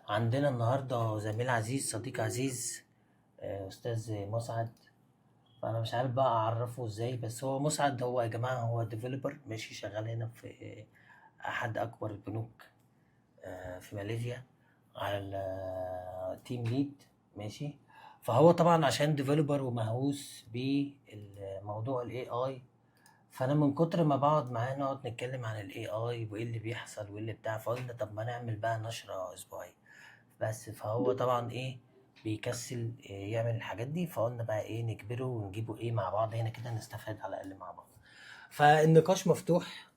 عندنا النهارده زميل عزيز، صديق عزيز، استاذ مسعد. فانا مش عارف بقى اعرفه ازاي، بس هو مسعد، هو يا جماعة هو developer ماشي، شغال هنا في احد اكبر البنوك في ماليزيا على ال team lead ماشي. فهو طبعا عشان developer ومهووس بالموضوع ال AI، فانا من كتر ما بقعد معاه نقعد نتكلم عن ال AI وايه اللي بيحصل وايه اللي بتاع، فقلنا طب ما نعمل بقى نشرة اسبوعية. بس فهو طبعا ايه بيكسل إيه يعمل الحاجات دي، فقلنا بقى ايه نجبره ونجيبه ايه مع بعض هنا كده نستفاد على الاقل مع بعض. فالنقاش مفتوح،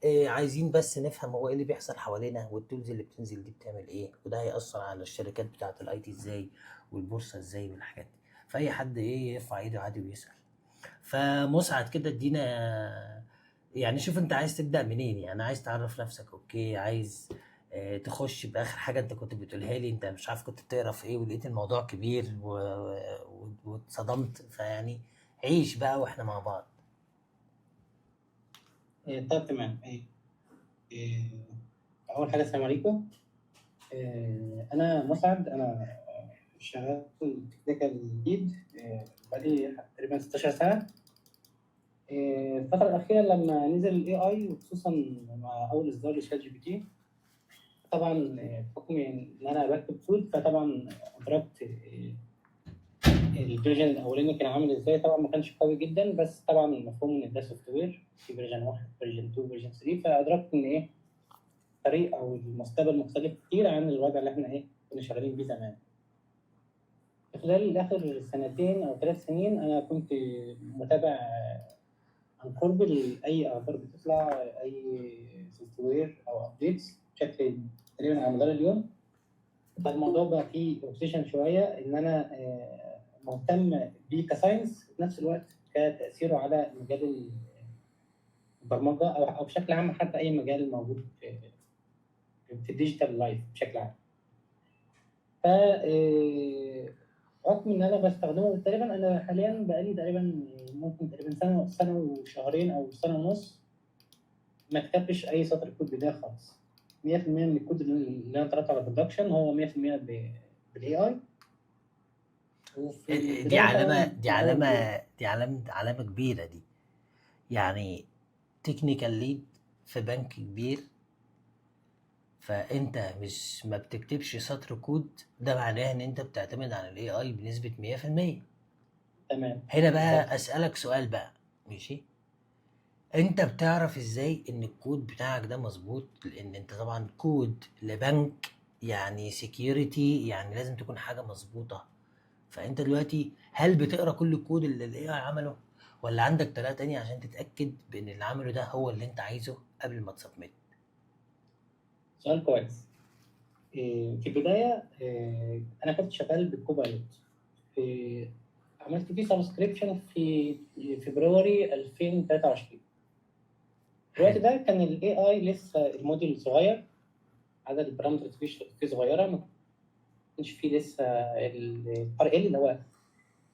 إيه عايزين بس نفهم هو ايه اللي بيحصل حوالينا، وال tools اللي بتنزل دي بتعمل ايه، وده هيأثر على الشركات بتاعة ال IT ازاي، والبورصة ازاي، والحاجات دي. فأي حد ايه يرفع ايده عادي ويسأل. فمسعد كده ادينا يعني، شوف انت عايز تبدأ منين، يعني عايز تعرف نفسك، okay، عايز تخش بآخر حاجة انت كنت بتقولها لي، انت مش عارف كنت بتقرا في ايه ولقيت الموضوع كبير واتصدمت، فيعني عيش بقى واحنا مع بعض. إيه، طيب تمام. إيه، إيه، أول حاجة السلام عليكم. إيه، أنا مسعد، أنا شغال technical lead بقالي تقريبا 16 سنة. إيه، الفترة الأخيرة لما نزل ال AI، وخصوصا مع أول إصدار ل ChatGPT، طبعا بحكم إن أنا بكتب كود، فطبعا أدركت ال version الأولاني كان عامل إزاي. طبعا ما كانش قوي جدا، بس طبعا المفهوم إن ده software في version 1، version 2، version 3، فأدركت إن إيه الطريق او المستقبل مختلف كتير عن الوضع اللي احنا ايه كنا شغالين بيه زمان. في خلال اخر سنتين او 3 سنين انا كنت متابع عن قرب لاي اخبار بتطلع، اي software او updates بشكل تقريبا على مدار اليوم. فالموضوع بقى فيه obsession شويه، ان انا مهتم بيه ك science، في نفس الوقت كتاثيره على مجال البرمجة او بشكل عام حتى اي مجال موجود في ال digital life بشكل عام. ف بحكم ان انا بستخدمه تقريبا، انا حاليا بقالي تقريبا ممكن تقريبا سنه، سنة وشهرين او سنة ونص ما كتبتش اي سطر كود بداية خالص. 100% من الكود اللي انا طلعته على production هو 100% بال AI. وفي دي البداية علامة، طبعا دي علامة، دي علامة، علامة كبيرة دي. يعني technical lead في بنك كبير، فانت مش ما بتكتبش سطر كود، ده معناه ان انت بتعتمد على ال AI بنسبة 100%. تمام. هنا بالظبط. بقى اسألك سؤال بقى، ماشي، انت بتعرف ازاي ان الكود بتاعك ده مظبوط؟ لان انت طبعا كود لبنك، يعني security، يعني لازم تكون حاجة مظبوطة. فانت دلوقتي هل بتقرا كل الكود اللي ال AI عمله، ولا عندك طريقة تانية عشان تتأكد بان اللي عمله ده هو اللي انت عايزه قبل ما ت submit؟ سؤال كويس. في البداية انا كنت شغال بال Copilot، في عملت فيه subscription في فبراير 2023. الوقت حلو. ده كان ال AI لسه الموديل صغير، عدد ال parameters فيه صغيره، ما كانش فيه لسه ال RL اللي هو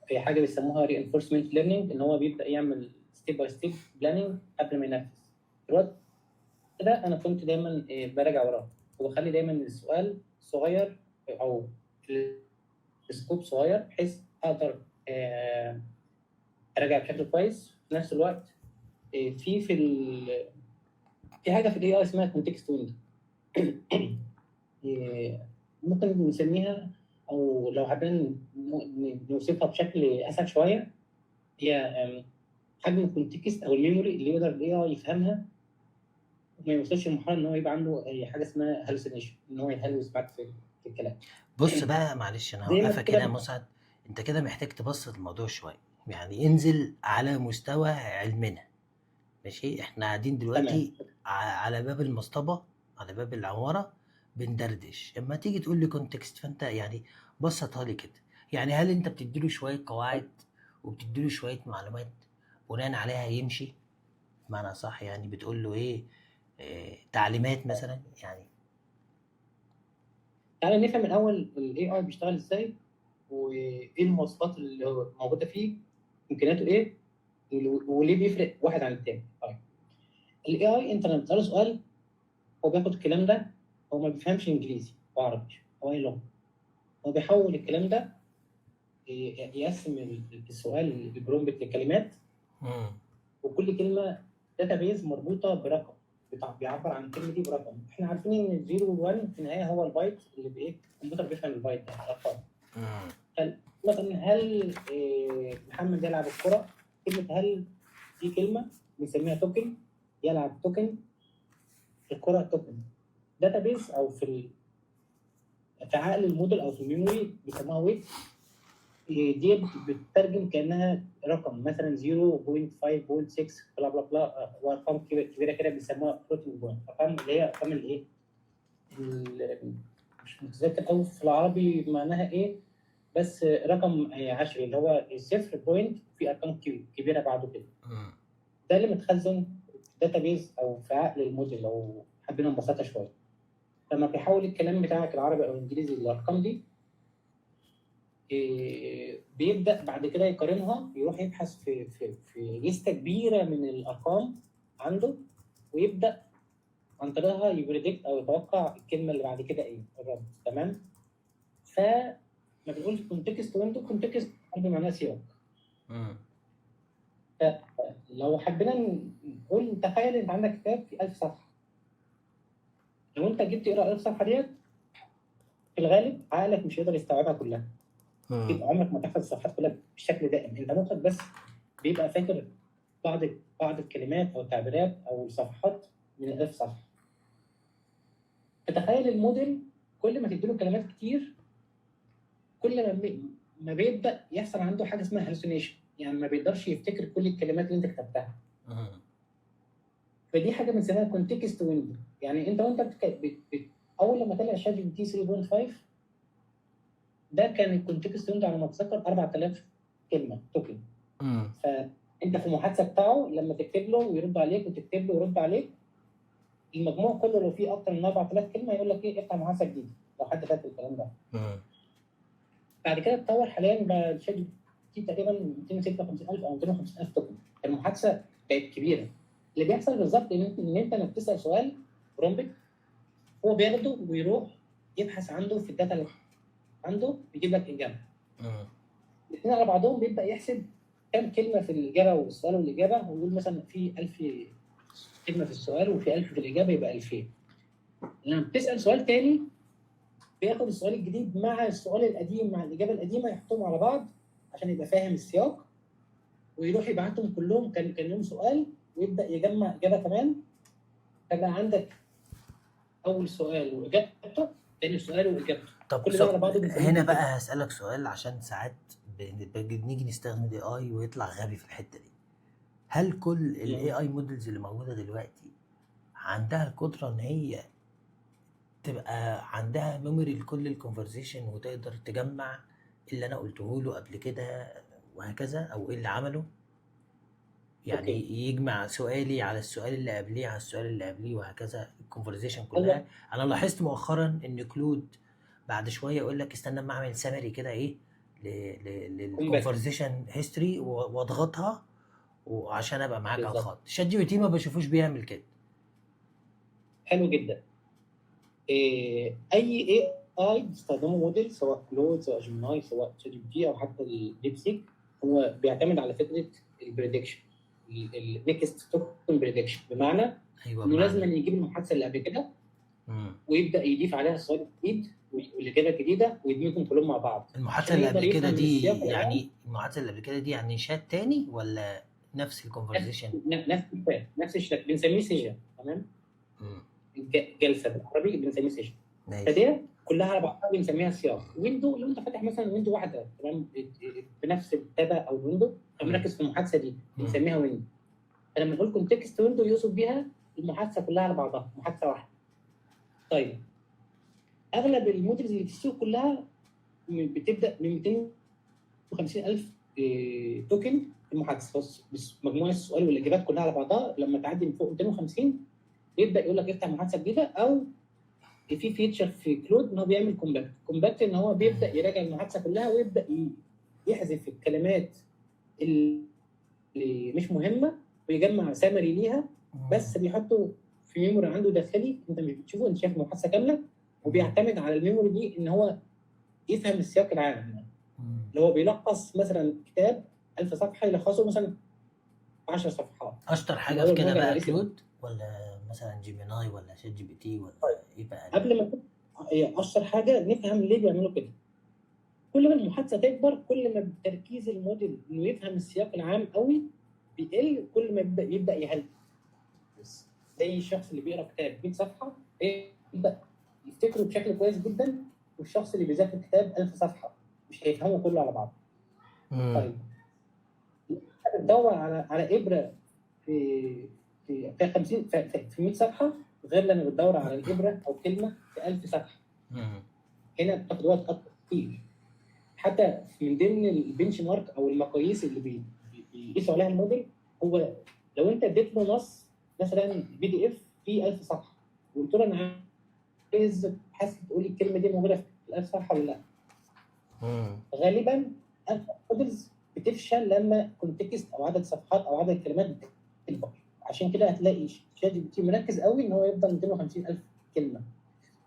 في حاجة بيسموها reinforcement learning، ان هو بيبدا يعمل step by step planning قبل ما ينفذ. الوقت ده انا كنت دايما براجع وراه، وبخلي دايما السؤال صغير او ال scope صغير، بحيث اقدر اراجع بشكل كويس. في نفس الوقت في في ال... في حاجة في ال AI اسمها context window، ممكن نسميها، او لو حابين نوصفها بشكل اسهل شويه، هي حجم ال context او ال memory اللي يقدر ال AI يفهمها وما يوصلش لمرحلة ان هو يبقى عنده اي حاجة اسمها hallucination، ان هو يهلوس معاك في الكلام. بص بقى معلش انا زي ما هوقفك هنا يا كده. مسعد، انت كده محتاج تبسط الموضوع شوية، يعني انزل على مستوى علمنا. ماشي، احنا قاعدين تمام. دلوقتي على باب المصطبة، على باب العمارة بندردش، اما تيجي تقول لي context، فانت يعني بسطها لي كده. يعني هل انت بتديله شوية قواعد وبتديله شوية معلومات بناء عليها يمشي؟ بمعنى صح، يعني بتقول له ايه، إيه تعليمات مثلا يعني؟ تعالى نفهم الاول ال AI بيشتغل ازاي، وايه المواصفات اللي هو موجودة فيه، امكانياته ايه، وليه بيفرق واحد عن التاني. طيب ال AI انت لما بتساله سؤال هو بياخد الكلام ده، هو ما بيفهمش انجليزي وعربي، او اي لغة. هو بيحول الكلام ده، يقسم السؤال ال prompt لكلمات، وكل كلمة database مربوطة برقم بيعبر عن الكلمة دي برقم. احنا عارفين ان ال zero وال1 في النهاية هو البايت اللي بايه الكمبيوتر بيفهم البايت ده الارقام. مثلا هل محمد يلعب الكره؟ كلمة هل دي كلمة بنسميها token، يلعب token، الكره token. database او في في عقل الموديل او في ال memory بيسموها weight، دي بتترجم كانها رقم مثلا 0.5.6 blah blah blah، وارقام كبيرة كده بيسموها floating point، ارقام اللي هي ارقام الايه، مش متذكر قوي في العربي معناها ايه، بس رقم عشري اللي هو 0 point في ارقام كبيرة بعده كده. ده اللي متخزن في database او في عقل الموديل لو حبينا نبسطها شوية. لما بيحول الكلام بتاعك العربي او الانجليزي للارقام دي، بيبدا بعد كده يقارنها، يروح يبحث في لستة كبيرة من الارقام عنده، ويبدا عن طريقها ي predict او يتوقع الكلمة اللي بعد كده ايه الرد. تمام؟ فما بنقول context window، context معناها سياق. لو حبينا نقول، تخيل انت عندك كتاب في 1000 صفحة، لو انت جيت تقرا 1000 صفحة ديت في الغالب عقلك مش هيقدر يستوعبها كلها. اكيد عمرك ما تحفظ الصفحات كلها بشكل دائم، انت مخك بس بيبقى فاكر بعض الكلمات او التعبيرات او الصفحات من 1000 صفحة. فتخيل الموديل كل ما تديله كلمات كتير، كل ما بيبدا يحصل عنده حاجة اسمها hallucination، يعني ما بيقدرش يفتكر كل الكلمات اللي انت كتبتها. فدي حاجة بنسميها context window. يعني انت وانت اول لما طلع ChatGPT 3.5 ده كان ال context window على ما اتذكر 4000 كلمة token. فانت في المحادثة بتاعه لما تكتب له ويرد عليك وتكتب له ويرد عليك، المجموع كله لو فيه اكتر من 4000 كلمة يقول لك ايه، افتح محادثة جديدة، لو حد فاكر الكلام ده. بعد كده اتطور، حاليا بقى ChatGPT تقريبا 256000 او 250000 token، المحادثة بقت كبيرة. اللي بيحصل بالظبط ان انت لما بتسال سؤال prompt، هو بياخده ويروح يبحث عنده في ال data اللي عنده، بيجيب لك اجابه. الاثنين على بعضهم بيبدا يحسب كم كلمة في الاجابة والسؤال والاجابة، ويقول مثلا في 1000 كلمة في السؤال وفي 1000 في الاجابة، يبقى 2000. لما بتسال سؤال تاني بياخد السؤال الجديد مع السؤال القديم مع الاجابة القديمة، يحطهم على بعض عشان يبقى فاهم السياق، ويروح يبعتهم كلهم كان لهم سؤال، ويبدا يجمع اجابه كمان. فبقى عندك اول سؤال واجابته، تاني سؤال واجابته. طب كل ده على بعضه بنسميه هنا بقى هسألك سؤال، عشان ساعات بنيجي نستخدم ال AI ويطلع غبي في الحتة دي. هل كل ال AI models اللي موجودة دلوقتي عندها القدرة ان هي تبقى عندها memory لكل ال conversation وتقدر تجمع اللي انا قلته له قبل كده وهكذا، او ايه اللي عمله؟ يعني يجمع سؤالي على السؤال اللي قبليه على السؤال اللي قبليه وهكذا، ال conversation كلها. انا لاحظت مؤخرا ان Claude بعد شوية يقول لك استنى اما اعمل summary كده ايه لل conversation history واضغطها وعشان ابقى معاك على الخط. ChatGPT ما بشوفوش بيعمل كده. حلو جدا. اي AI بيستخدموا موديل، سواء Claude سواء Gemini سواء ChatGPT او حتى ال DeepSeek، هو بيعتمد على فكرة ال prediction، ال next token prediction، بمعنى انه لازم يجيب المحادثة اللي قبل كده ويبدا يضيف عليها السؤال الجديد والاجابة الجديدة ويدمجهم كلهم مع بعض. المحادثة اللي قبل كده دي يعني المحادثة اللي قبل كده دي يعني شات تاني ولا نفس ال conversation؟ نفس الشكل، بنسميه session. تمام؟ جلسه بالعربي بنسميه session. فدي كلها على بعضها بنسميها سياق. window لو انت فاتح مثلا window واحدة، تمام، بنفس ال tab او ال window، فمركز في المحادثة دي بنسميها window. فلما نقول context window يقصد بيها المحادثة كلها على بعضها، محادثة واحدة. طيب اغلب ال models اللي في السوق كلها بتبدا من 250000 token في المحادثة، بس مجموع السؤال والاجابات كلها على بعضها لما تعدي من فوق 250 يبدا يقول لك افتح محادثة جديدة. او في feature في Claude ان هو بيعمل compact، compact ان هو بيبدا يراجع المحادثة كلها ويبدا يحذف الكلمات اللي مش مهمة ويجمع summary ليها، بس بيحطه في memory عنده داخلي، انت مش بتشوفه، انت شايف المحادثة كاملة. وبيعتمد على ال memory دي ان هو يفهم السياق العام. اللي هو بيلخص مثلا كتاب 1000 صفحة يلخصه مثلا 10 صفحات. اشطر حاجة في كده بقى Claude ولا مثلا Gemini ولا ChatGPT ولا ايه بقى؟ قبل ما اشطر حاجة نفهم ليه بيعملوا كده. كل ما المحادثة تكبر كل ما تركيز الموديل انه يفهم السياق العام قوي بيقل، كل ما يبدا يهلوس. زي الشخص اللي بيقرا كتاب 100 صفحة يبدا يفتكره بشكل كويس جدا، والشخص اللي بيذاكر كتاب 1000 صفحة مش هيفهمه كله على بعضه. طيب بتدور على ابره في في في 50 في 100 صفحة غير لما بتدور على الابره او كلمة في 1000 صفحة. هنا بتاخد وقت اكتر كتير. حتى من ضمن ال benchmark او المقاييس اللي بيقيسوا عليها الموديل، هو لو انت اديت له نص مثلا PDF فيه 1000 صفحة وقلت له انا عايز حاسس تقول لي الكلمة دي موجودة في 1000 صفحة ولا لا، غالبا ال models بتفشل لما context او عدد صفحات او عدد كلمات بتكبر. عشان كده هتلاقي ChatGPT مركز قوي ان هو يفضل 250,000 كلمة.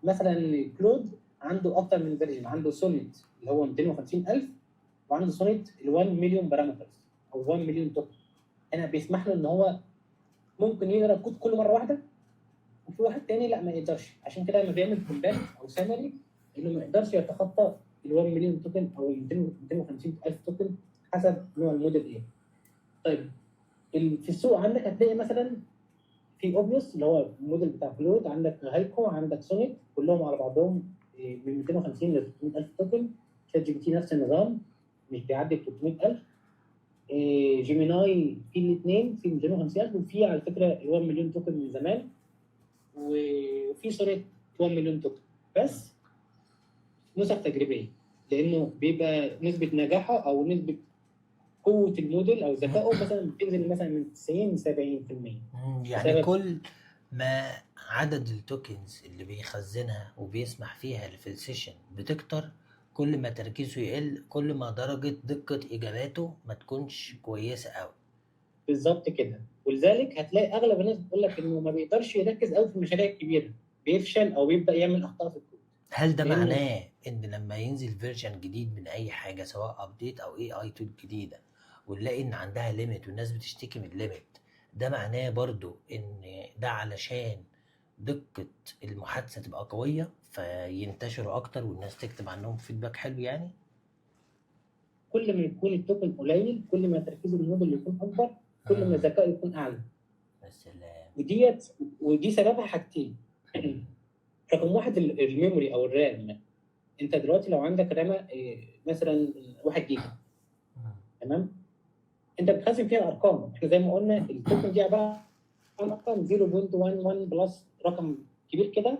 مثلا Claude عنده اكتر من version، عنده سونيت اللي هو 250,000، وعنده سونيت ال 1 مليون parameters او 1 مليون token. هنا بيسمح له ان هو ممكن يقرا كود كل مرة واحدة، وفي واحد تاني لا ما يقدرش. عشان كده لما بيعمل compact او summary انه ما يقدرش يتخطى ال 1 مليون token او 250,000 token حسب نوع الموديل ايه. طيب في السوق عندك هتلاقي مثلا في Opus اللي هو الموديل بتاع Claude، عندك Haiku، عندك سونيت، كلهم على بعضهم من 250 ل 300,000 token. ChatGPT نفس النظام مش بيعدي 300,000. Gemini في الاثنين، في 250,000 وفي على فكرة 1 مليون token من زمان، وفي سونيت 1 مليون token بس نسخ تجريبية، لانه بيبقى نسبه نجاحه او نسبه قوة الموديل او ذكائه مثلا بتنزل مثلا من 90 ل 70%. يعني كل ما عدد ال tokens اللي بيخزنها وبيسمح فيها في ال session بتكتر، كل ما تركيزه يقل، كل ما درجة دقة إجاباته ما تكونش كويسة أوي. بالظبط كده. ولذلك هتلاقي أغلب الناس بتقول لك إنه ما بيقدرش يركز أوي في المشاريع الكبيرة، بيفشل أو بيبدأ يعمل أخطاء في الكود. هل ده معناه إن لما ينزل version جديد من أي حاجة سواء update أو AI tool جديدة ونلاقي إن عندها limit والناس بتشتكي من limit، ده معناه برضو إن ده علشان دقة المحادثة تبقى قوية فينتشروا أكتر والناس تكتب عنهم feedback حلو؟ يعني كل ما يكون ال token قليل كل ما تركيز الموديل يكون أكبر، كل ما ذكائه يكون أعلى. ودي سببها حاجتين. رقم واحد ال memory أو ال RAM. أنت دلوقتي لو عندك رامة مثلا 1 جيجا، تمام، أنت بتخزن فيها الأرقام. إحنا زي ما قلنا ال token دي عبارة عن رقم 0.11 plus رقم كبير كده،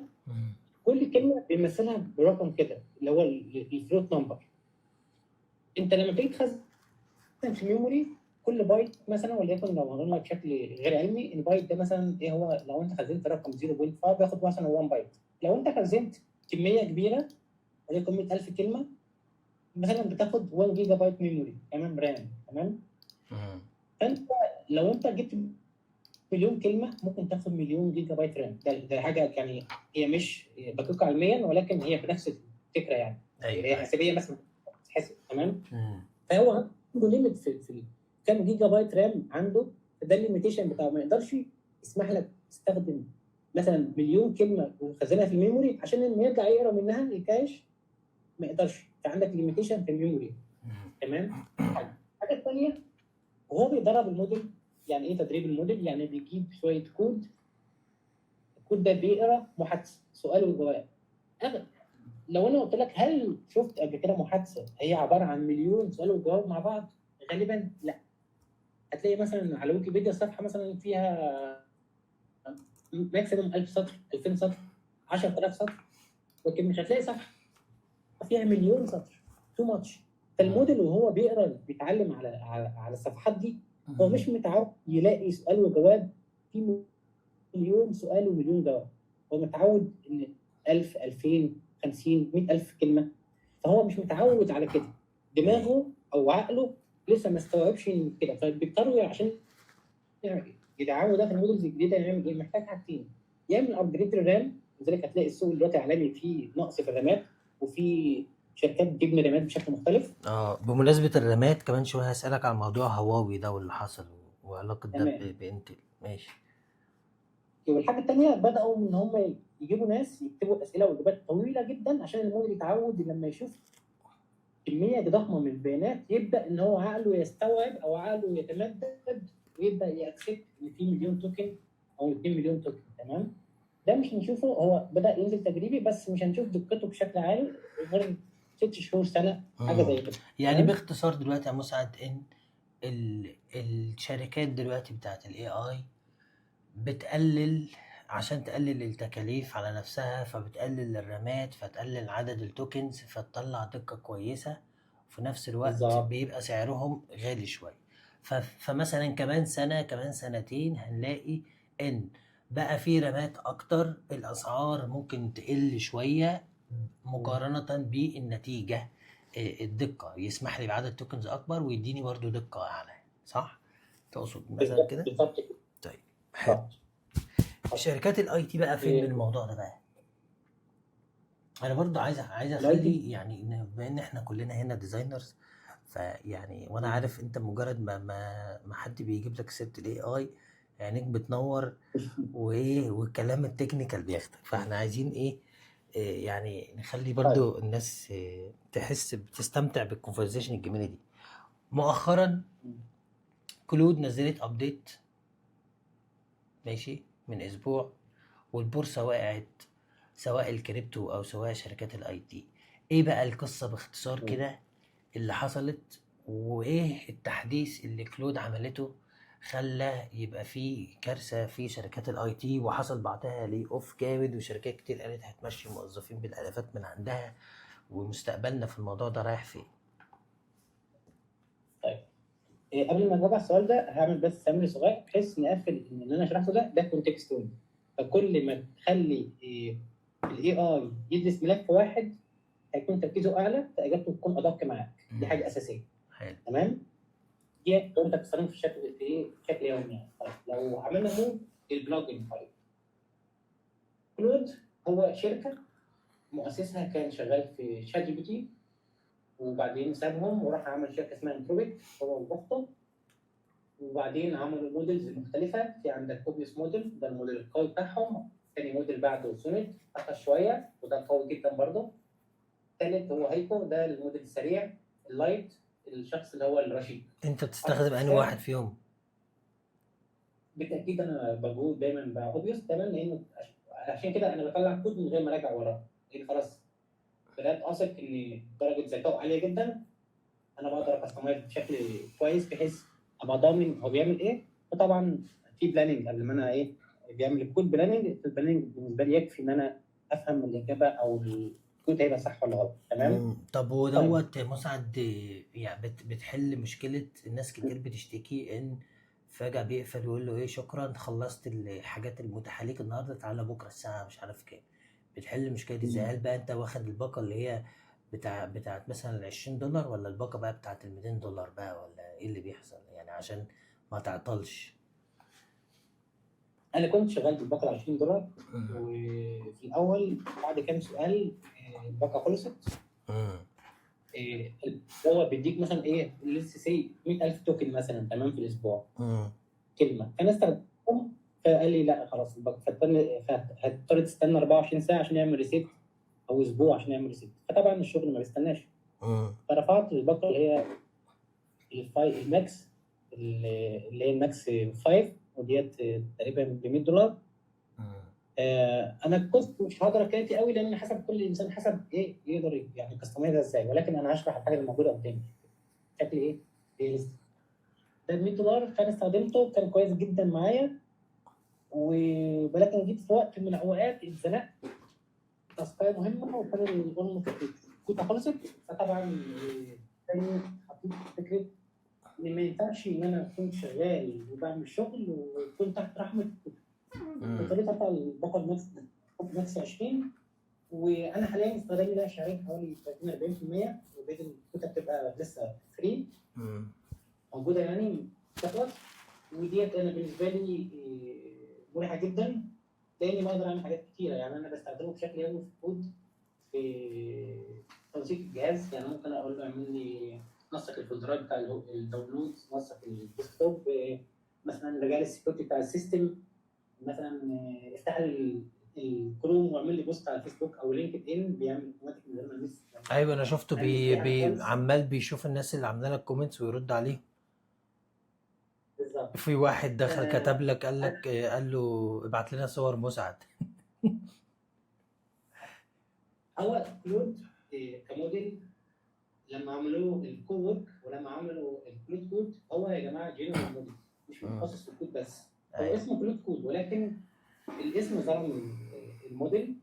كل كلمة بيمثلها برقم كده اللي هو ال float number. انت لما بتيجي تخزن في memory كل بايت مثلا، وليكن لو هنقولها بشكل غير علمي البايت ده مثلا ايه، هو لو انت خزنت رقم 0.5 بياخد مثلا 1 بايت. لو انت خزنت كمية كبيرة وليكن 100,000 كلمة مثلا بتاخد 1 جيجا بايت memory، تمام، RAM، تمام. فانت لو انت جبت مليون كلمة ممكن تاخد مليون جيجا بايت RAM. ده حاجة يعني هي مش دقيقة علميا ولكن هي بنفس الفكرة يعني. أيوة. هي حسابيه مثلا تحسب، تمام. فهو عنده limit في كام جيجا بايت RAM عنده، فده ال limitation بتاعه، ما يقدرش يسمح لك تستخدم مثلا مليون كلمة وخزنها في ال memory عشان لما يرجع يقرا منها ال cache ما يقدرش. فعندك limitation في ال memory، تمام. الحاجة الثانية وهو بيدرب الموديل. يعني ايه تدريب الموديل؟ يعني بيجيب شوية كود، الكود ده بيقرا محادثة سؤال وجواب. لو انا قلت لك هل شفت قبل كده محادثة هي عبارة عن مليون سؤال وجواب مع بعض؟ غالبا لا. هتلاقي مثلا على ويكيبيديا صفحة مثلا فيها maximum 1000 سطر، 2000 سطر، 10000 سطر، لكن مش هتلاقي صفحة فيها مليون سطر، too much. فالموديل وهو بيقرا بيتعلم على على الصفحات دي، هو مش متعود يلاقي سؤال وجواب في مليون سؤال ومليون جواب. هو متعود ان 1000، 2000، 50، 100,000 كلمة، فهو مش متعود على كده. دماغه او عقله لسه ما استوعبش كده، فبيضطروا عشان يدعموا ده في ال models الجديدة يعمل ايه؟ محتاج حاجتين، يعمل upgrade لل RAM لذلك هتلاقي السوق دلوقتي العالمي فيه نقص في الرامات، وفي شركات بتبني رامات بشكل مختلف. بمناسبة الرامات كمان شوية هسألك على موضوع هواوي ده واللي حصل وعلاقة ده تمام. ب Intel. ماشي. والحاجة الثانية بداوا ان هم يجيبوا ناس يكتبوا اسئلة واجابات طويلة جدا عشان الموديل يتعود لما يشوف كمية ضخمة من البيانات يبدا ان هو عقله يستوعب او عقله يتمدد ويبدا ي accept ان في مليون token او 2 مليون token. تمام. ده مش هنشوفه، هو بدا ينزل تجريبي بس مش هنشوف دقته بشكل عالي غير 6 شهور سنة حاجة زي كده. يعني باختصار دلوقتي يا مسعد ان الشركات دلوقتي بتاعت ال AI بتقلل عشان تقلل التكاليف على نفسها، فبتقلل الرامات، فتقلل عدد ال tokens، فتطلع دقة كويسة، وفي نفس الوقت بالظبط بيبقى سعرهم غالي شوية. فمثلا كمان سنة كمان سنتين هنلاقي ان بقى في رامات اكتر، الاسعار ممكن تقل شوية مقارنة بالنتيجة، الدقة يسمح لي بعدد tokens اكبر ويديني برضو دقة اعلى، صح؟ تقصد مثلا كده؟ بالظبط كده. طيب حلو. شركات ال IT بقى فين من الموضوع ده بقى؟ انا برضو عايز اخلي يعني بما ان احنا كلنا هنا designers، فيعني وانا عارف انت مجرد ما حد بيجيب لك سيره ال AI عينيك بتنور وايه والكلام ال technical بياخدك، فاحنا عايزين ايه يعني نخلي برضو طيب. الناس تحس بتستمتع بال conversation الجميلة دي. مؤخرا Claude نزلت update ماشي من اسبوع، والبورصة وقعت سواء الكريبتو او سواء شركات ال IT. ايه بقى القصة باختصار كده اللي حصلت، وايه التحديث اللي Claude عملته خلى يبقى فيه كارثة في شركات ال IT، وحصل بعدها layoff جامد، وشركات كتير قالت هتمشي موظفين بالالافات من عندها، ومستقبلنا في الموضوع ده رايح فين؟ طيب قبل ما اجاوب على السؤال ده هعمل بس summary صغير بحيث نقفل ان اللي انا شرحته ده context window. فكل ما تخلي ال AI يدرس ملف واحد هيكون تركيزه اعلى، فاجابته تكون ادق معاك. دي حاجة اساسية. حلو. تمام. دي لو انت بتستخدمه في شكل في بشكل يومي يعني. طيب لو عملنا move لل plugin، طيب Claude هو شركة مؤسسها كان شغال في ChatGPT، وبعدين سابهم وراح عمل شركة اسمها Anthropic هو واخته، وبعدين عملوا models مختلفة. في عندك Opus model، ده الموديل القوي بتاعهم. ثاني موديل بعده سونيت اخر شوية وده قوي جدا برضه. ثالث هو Haiku، ده الموديل السريع ال light، الشخص اللي هو الرشيد. انت بتستخدم انهي واحد فيهم؟ بالتاكيد انا بقول دايما ب Opus، تمام، لانه عشان كده انا بطلع كود من غير ما اراجع وراه، لان خلاص بدات اثق ان درجه ذكائه عالية جدا. انا بقدر ا customize بشكل كويس بحيث ابقى ضامن هو بيعمل ايه. وطبعا في planning قبل ما انا ايه بيعمل ال code planning. ال planning بالنسبة لي يكفي ان انا افهم الاجابة او الكود هيبقى صح ولا غلط. تمام. طب ودوت مسعد يعني بتحل مشكلة الناس كتير بتشتكي ان فجاة بيقفل ويقول له ايه شكرا خلصت الحاجات المتاحة ليك النهارده، تعالى بكره الساعة مش عارف كام. بتحل المشكلة دي ازاي؟ هل بقى انت واخد الباقه اللي هي بتاعت مثلا $20، ولا الباقه بقى بتاعت $200 بقى، ولا ايه اللي بيحصل يعني عشان ما تعطلش؟ انا كنت شغال بالباقه $20، وفي الاول بعد كام سؤال الباقه خلصت. هو بيديك مثلا ايه لسه سي 100,000 token مثلا، تمام، في الاسبوع كلمة. فانا استخدمتهم، فقال لي لا خلاص الباقه، فهتضطر تستنى 24 ساعة عشان يعمل reset، او اسبوع عشان يعمل reset. فطبعا الشغل ما بيستناش. فرفعت الباقه اللي هي ال max، اللي هي ال max 5، وديت تقريبا ب $100. انا ال cost مش هقدر اتكلم فيه قوي لان حسب كل انسان حسب ايه يقدر يعني customize ها ازاي، ولكن انا هشرح الحاجة اللي موجودة قدامي بشكل ايه realistic. ده ب $100، فانا استخدمته كان كويس جدا معايا، ولكن جيت في وقت من الاوقات اتزنقت task ايه مهمة وكان ال quota خلصت. فطبعا تاني حطيت فكرة ان ما ينفعش ان انا اكون شغال وبعمل شغل ويكون تحت رحمه الطريقة بتاع الباقه ال max 20. وانا حاليا استخدامي لها شهرين حوالي 30 40%، وبقية الكوتا بتبقى لسه free موجودة يعني تخلص. وديت انا بالنسبة لي مريحه جدا. لاني بقدر اعمل حاجات كتيره. يعني انا بستخدمه بشكل يومي في الكود، في تنسيق الجهاز. يعني ممكن اقول له اعمل لي نسق ال folderات بتاع ال download، نسق ال desktop، مثلا رجع لي ال security بتاع ال system، مثلا افتح لي الكروم واعمل لي post على الفيسبوك او لينكد ان، بيعمل اوتوماتيك من غير ما المس. ايوه انا شفته ألمس بي اي حاجة بي خالص. عمال بيشوف الناس اللي عامله لك comments ويرد عليهم. بالظبط. في واحد دخل كتب لك قال انا لك قال له ابعت لنا صور مسعد. هو Claude كموديل لما عملوه ال Cowork ولما عملوا ال Claude Code، هو يا جماعة general model مش مم. متخصص في الكود بس. هو ايوه. اسمه Claude Code، ولكن الاسم ظلم الموديل،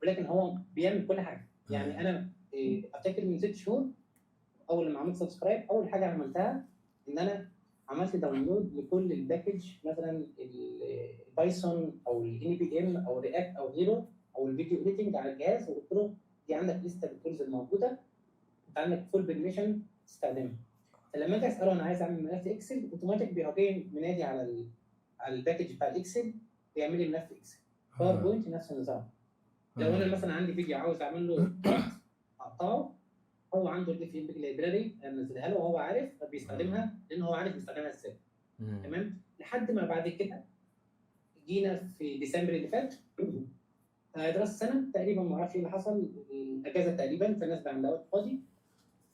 ولكن هو بيعمل كل حاجة. يعني مم. انا افتكر من 6 شهور اول لما عملت subscribe، اول حاجة عملتها ان انا عملت download لكل ال package، مثلا ال Python او ال npm او React او غيره او ال video editing على الجهاز، وقلت له دي عندك لستة بال tools الموجوده، انت عندك full permission تستخدمها. فلما اجي اساله انا عايز اعمل ملف Excel، automatic بيروح جاي منادي على ال package بتاع ال Excel، بيعمل لي ملف Excel. PowerPoint نفس النظام. لو انا مثلا عندي فيديو عاوز اعمل له cut اقطعه، هو عنده ال FFmpeg library منزلها له وهو عارف فبيستخدمها، لان هو عارف بيستخدمها ازاي. تمام. لحد ما بعد كده جينا في ديسمبر اللي فات، دراسة السنة تقريبا، ما اعرفش ايه اللي حصل، الاجازة تقريبا، فالناس بقى عندها وقت فاضي،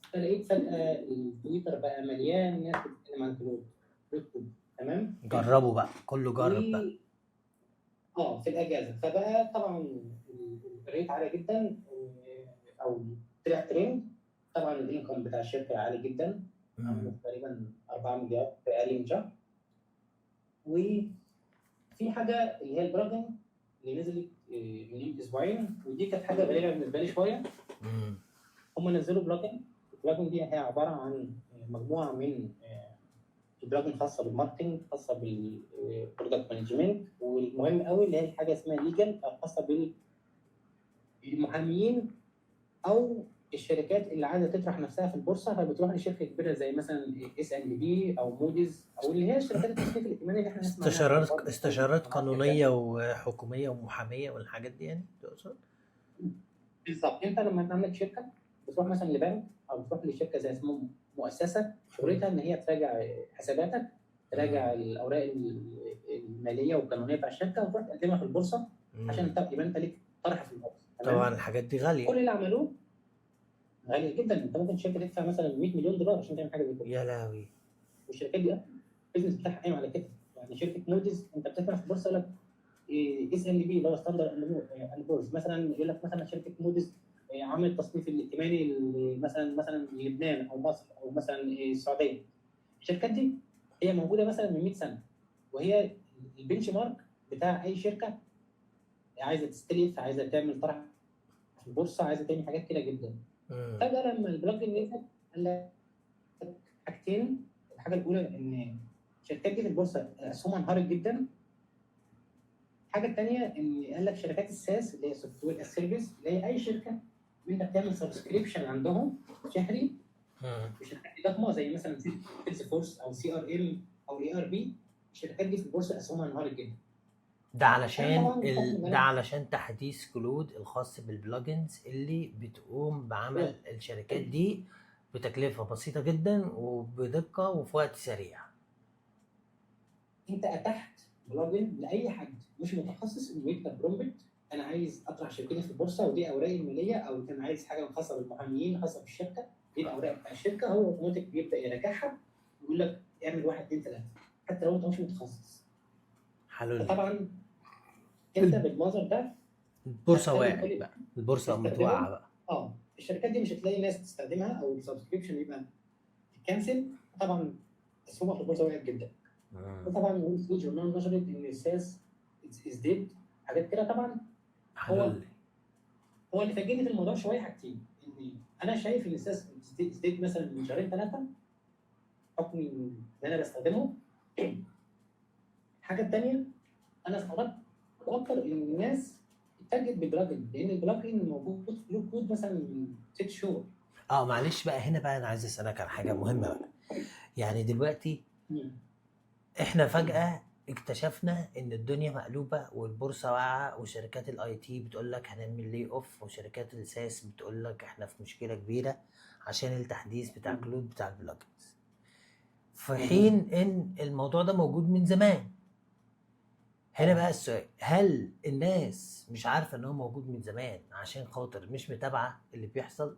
فلقيت فجاة التويتر بقى مليان ناس بتتكلم عن Claude Code. تمام. جربوا بقى، كله جرب بقى. و في الاجازه، فبقى طبعا ال rate عالي جدا او طلع ترند. طبعا ال income بتاع الشركة عالي جدا، عملوا تقريبا 4 مليار في اقل من شهر. وفي حاجة اللي هي ال plugin اللي نزلت من اسبوعين، ودي كانت حاجة غريبة بالنسبة لي شويه. هم نزلوا plugin، ال plugin دي هي عبارة عن مجموعة من ال plugin خاصة بال marketing، خاصة بال product management، والمهم قوي اللي هي حاجة اسمها legal او خاصة بالمحاميين او الشركات اللي عايزه تطرح نفسها في البورصه، فبتروح لشركة كبيرة زي مثلا S&P او موديز او اللي هي الشركات التصنيف الائتماني اللي احنا نسمع عنها. استشارات قانونية وحكوميه ومحاميه والحاجات دي، يعني تقصد؟ بالظبط. انت لما يبقى عندك شركة بتروح مثلا لبنك او بتروح لشركة زي اسمها مؤسسة شغلتها ان هي تراجع حساباتك، تراجع الاوراق المالية والقانونيه بتاع الشركة وتروح تقدمها في البورصة عشان يبقى انت ليك طرح في البورصه. طبعا الحاجات دي غالية. كل اللي عملوه غالية جدا. انت ممكن شركة تدفع مثلا 100 مليون دولار عشان تعمل حاجة زي كده. يا لهوي. والشركات دي ال business بتاعها قايم على كده. يعني شركة موديز انت بتدفع في البورصة يقول لك S&P اللي هو Standard and Poor's مثلا، يقول لك مثلا شركة موديز عملت تصنيف الائتماني مثلا لبنان او مصر او مثلا السعوديه. الشركات دي هي موجودة مثلا من 100 سنة، وهي ال benchmark بتاع اي شركة عايزه تستلف، عايزه تعمل طرح في البورصه، عايزه تعمل حاجات كتيرة جدا. فجاة لما ال plugin نزل قال لك حاجتين. الحاجة الاولى ان الشركات دي في البورصة اسهمها انهارت جدا. الحاجة الثانية ان قال لك شركات ال SaaS اللي هي software as service، اللي هي اي شركة انت بتعمل subscription عندهم شهري، وشركات ضخمة زي مثلا Salesforce او CRM او ERP، الشركات دي في البورصة اسهمها انهارت جدا. ده علشان ده علشان تحديث Claude الخاص بال plugins اللي بتقوم بعمل الشركات دي بتكلفه بسيطة جدا وبدقه وفي وقت سريع. انت اتحت plugin لاي حد مش متخصص انه يكتب prompt، انا عايز اطرح شركتي في البورصة ودي اوراقي الماليه، او كان عايز حاجة خاصة بالمحاميين خاصة بالشركة، دي الاوراق بتاع الشركه، هو اوتوماتيك بيبدا يراجعها ويقول لك اعمل 1 2 3 حتى لو انت مش متخصص. حلو. طبعا انت بالمنظر ده البورصة وقعت بقى، البورصة متوقعه بقى. الشركات دي مش هتلاقي ناس تستخدمها او ال subscription يبقى cancel. طبعا اسهمها في البورصة وقعت جدا. وطبعا Wall Street Journal نشرت ان ال SaaS is dead، حاجات كده. طبعا هو اللي فاجئني في الموضوع شوية حاجتين، ان انا شايف ان ال SaaS is dead مثلا من شهرين 3 بحكم ان انا بستخدمه. الحاجة الثانية انا استغربت اكتر ان الناس اتفاجئت بال plugin، لان ال plugin موجود في Claude Code مثلا من 6 شهور. معلش بقى هنا بقى انا عايز اسالك على حاجة مهمة بقى. يعني دلوقتي احنا فجاة اكتشفنا ان الدنيا مقلوبة والبورصة واقعه، وشركات ال IT بتقول لك هنعمل layoff، وشركات ال SaaS بتقول لك احنا في مشكلة كبيرة عشان التحديث بتاع Claude بتاع ال plugins، في حين ان الموضوع ده موجود من زمان. هنا بقى السؤال، هل الناس مش عارفه ان هو موجود من زمان عشان خاطر مش متابعه اللي بيحصل،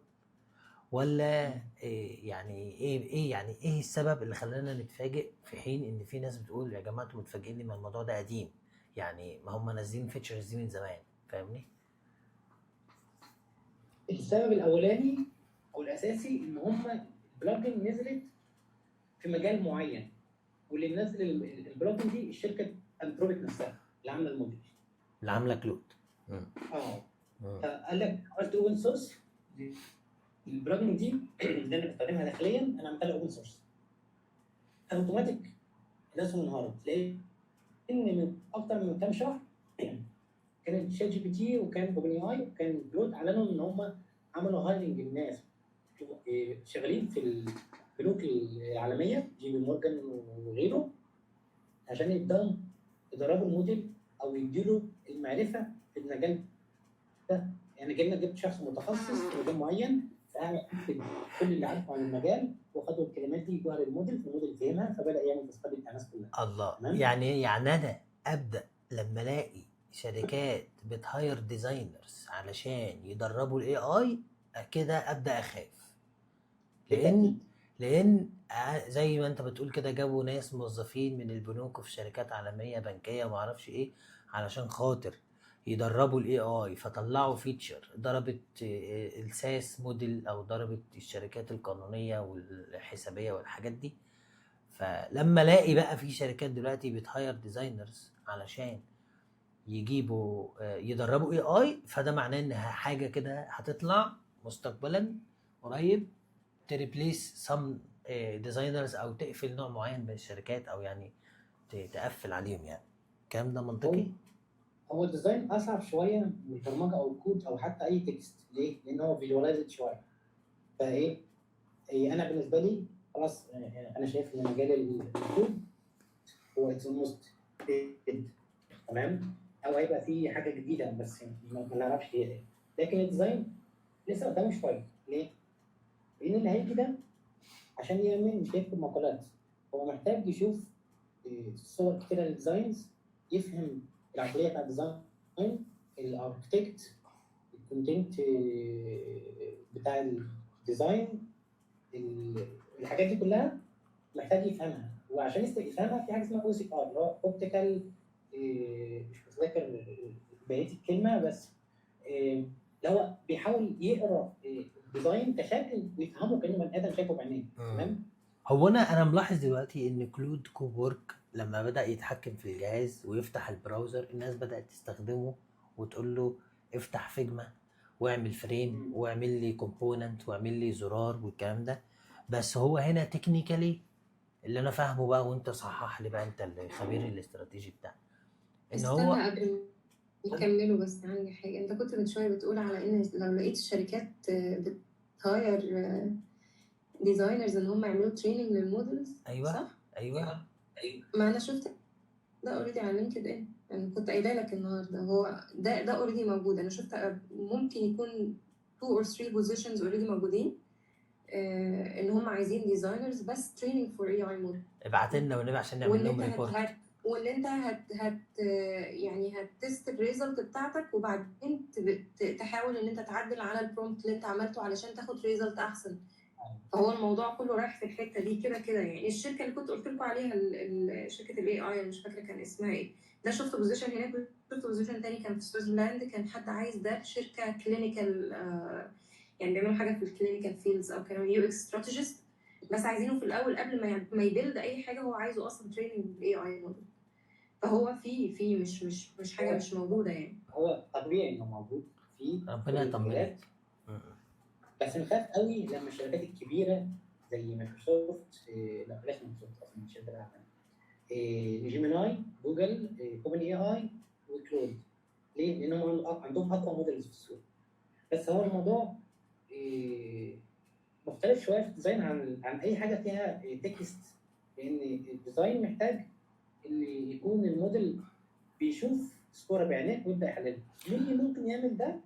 ولا إيه؟ يعني ايه يعني ايه السبب اللي خلانا نتفاجئ، في حين ان في ناس بتقول يا جماعة انتوا متفاجئين ليه؟ ما الموضوع ده قديم، يعني ما هم نازلين features دي من زمان، فاهمني؟ السبب الاولاني او الاساسي ان هم ال plugin نزلت في مجال معين، واللي منزل ال plugin دي الشركة Anthropic نفسها اللي عامله الموديل، اللي عامله Claude. فقال لك عملت open source ال plugin دي اللي انا بستخدمها داخليا، انا عملتها لها open source automatic، الناس انهارت. لان من اكتر من كام شهر كانت ChatGPT وكان OpenAI وكان Claude اعلنوا ان هم عملوا hiring الناس شغالين في البنوك العالميه، JP Morgan وغيره، عشان يبداوا يدربوا الموديل او يديله المعرفة في المجال ده. يعني جبت شخص متخصص في مجال معين، فقعد يكتب كل اللي عارفه عن المجال، وخدوا الكلمات دي يدوها لل model، فال model فهمها فبدا يعمل task ات بتاع الناس كلها. الله. تمام؟ يعني انا ابدا لما الاقي شركات بت hire designers علشان يدربوا ال AI كده ابدا اخاف، لان زي ما انت بتقول كده، جابوا ناس موظفين من البنوك وفي شركات عالمية بنكيه وما اعرفش ايه علشان خاطر يدربوا ال AI، فطلعوا feature ضربت ال SaaS model او ضربت الشركات القانونية والحسابيه والحاجات دي. فلما الاقي بقى في شركات دلوقتي بت hire designers علشان يجيبوا يدربوا AI، فده معناه ان حاجة كده هتطلع مستقبلا قريب ت replace some designers او تقفل نوع معين من الشركات، او يعني تقفل عليهم. يعني الكلام ده منطقي؟ هو ال design اصعب شوية من البرمجة او الكود او حتى اي text. ليه؟ لان هو visualized شوية. فايه إيه، انا بالنسبة لي خلاص، انا شايف ان مجال الكود هو it's almost، تمام، او هيبقى فيه حاجة جديدة بس ما نعرفش هي ايه. لكن ال design لسه قدامه شويه. ليه؟ لان اللي هيجي ده عشان يعمل مش هيكتب مقالات، هو محتاج يشوف صور كتيرة لل designs، يفهم العقلية بتاع ال design، ال architect، ال content بتاع ال design، الحاجات دي كلها محتاج يفهمها. وعشان يفهمها في حاجة اسمها OCR، اللي هو optical، مش متذكر بقية الكلمه، بس اللي هو بيحاول يقرا ال design كشكل ويفهمه كانه بني ادم شايفه بعينيه. تمام. هو انا ملاحظ دلوقتي ان Claude Cowork لما بدا يتحكم في الجهاز ويفتح ال browser، الناس بدات تستخدمه وتقول له افتح Figma واعمل frame واعمل لي component واعمل لي زرار والكلام ده. بس هو هنا technically اللي انا فاهمه بقى، وانت صحح لي بقى، انت الخبير الاستراتيجي بتاعنا، ان هو استنى قبل ما يكملوا، بس عندي حاجة. انت كنت من شوية بتقول على ان لو لقيت الشركات بت hire designers ان هم يعملوا training لل models. ايوه. صح؟ ايوه. ما انا شفت ده already على LinkedIn، يعني كنت قايله لك النهارده، هو ده already موجود. انا شفت ممكن يكون 2 or 3 positions already موجودين، ان هم عايزين designers بس training for AI model. ابعت لنا والنبي عشان نعمل وان لهم انت report. وان انت هت هت يعني هت test ال result بتاعتك، وبعدين تحاول ان انت تعدل على ال prompt اللي انت عملته علشان تاخد result احسن. فهو الموضوع كله رايح في الحتة دي كده كده. يعني الشركة اللي كنت قلت لكم عليها، شركة ال AI، مش فاكره كان اسمها ايه، ده شفت position هناك، شفت position تاني كان في سويسرلاند، كان حد عايز ده في شركة clinical، يعني بيعملوا حاجة في ال clinical fields، او كانوا UX strategist، بس عايزينه في الاول قبل ما ي build اي حاجة، هو عايزه اصلا training بال AI model. فهو في مش حاجة مش موجودة يعني. هو طبيعي انه موجود في ربنا كل المجالات. يطمنك. بس نخاف قوي لما الشركات الكبيرة زي مايكروسوفت، لا بلاش مايكروسوفت اصلا مش شركة عالمية، Gemini، جوجل، OpenAI و Claude. ليه؟ لانهم عندهم اقوى models في السوق. بس هو الموضوع مختلف شوية في ال design عن اي حاجة فيها text، لان ال design محتاج ان يكون الموديل بيشوف صوره بعينيه ويبدا يحللها. مين اللي ممكن يعمل ده؟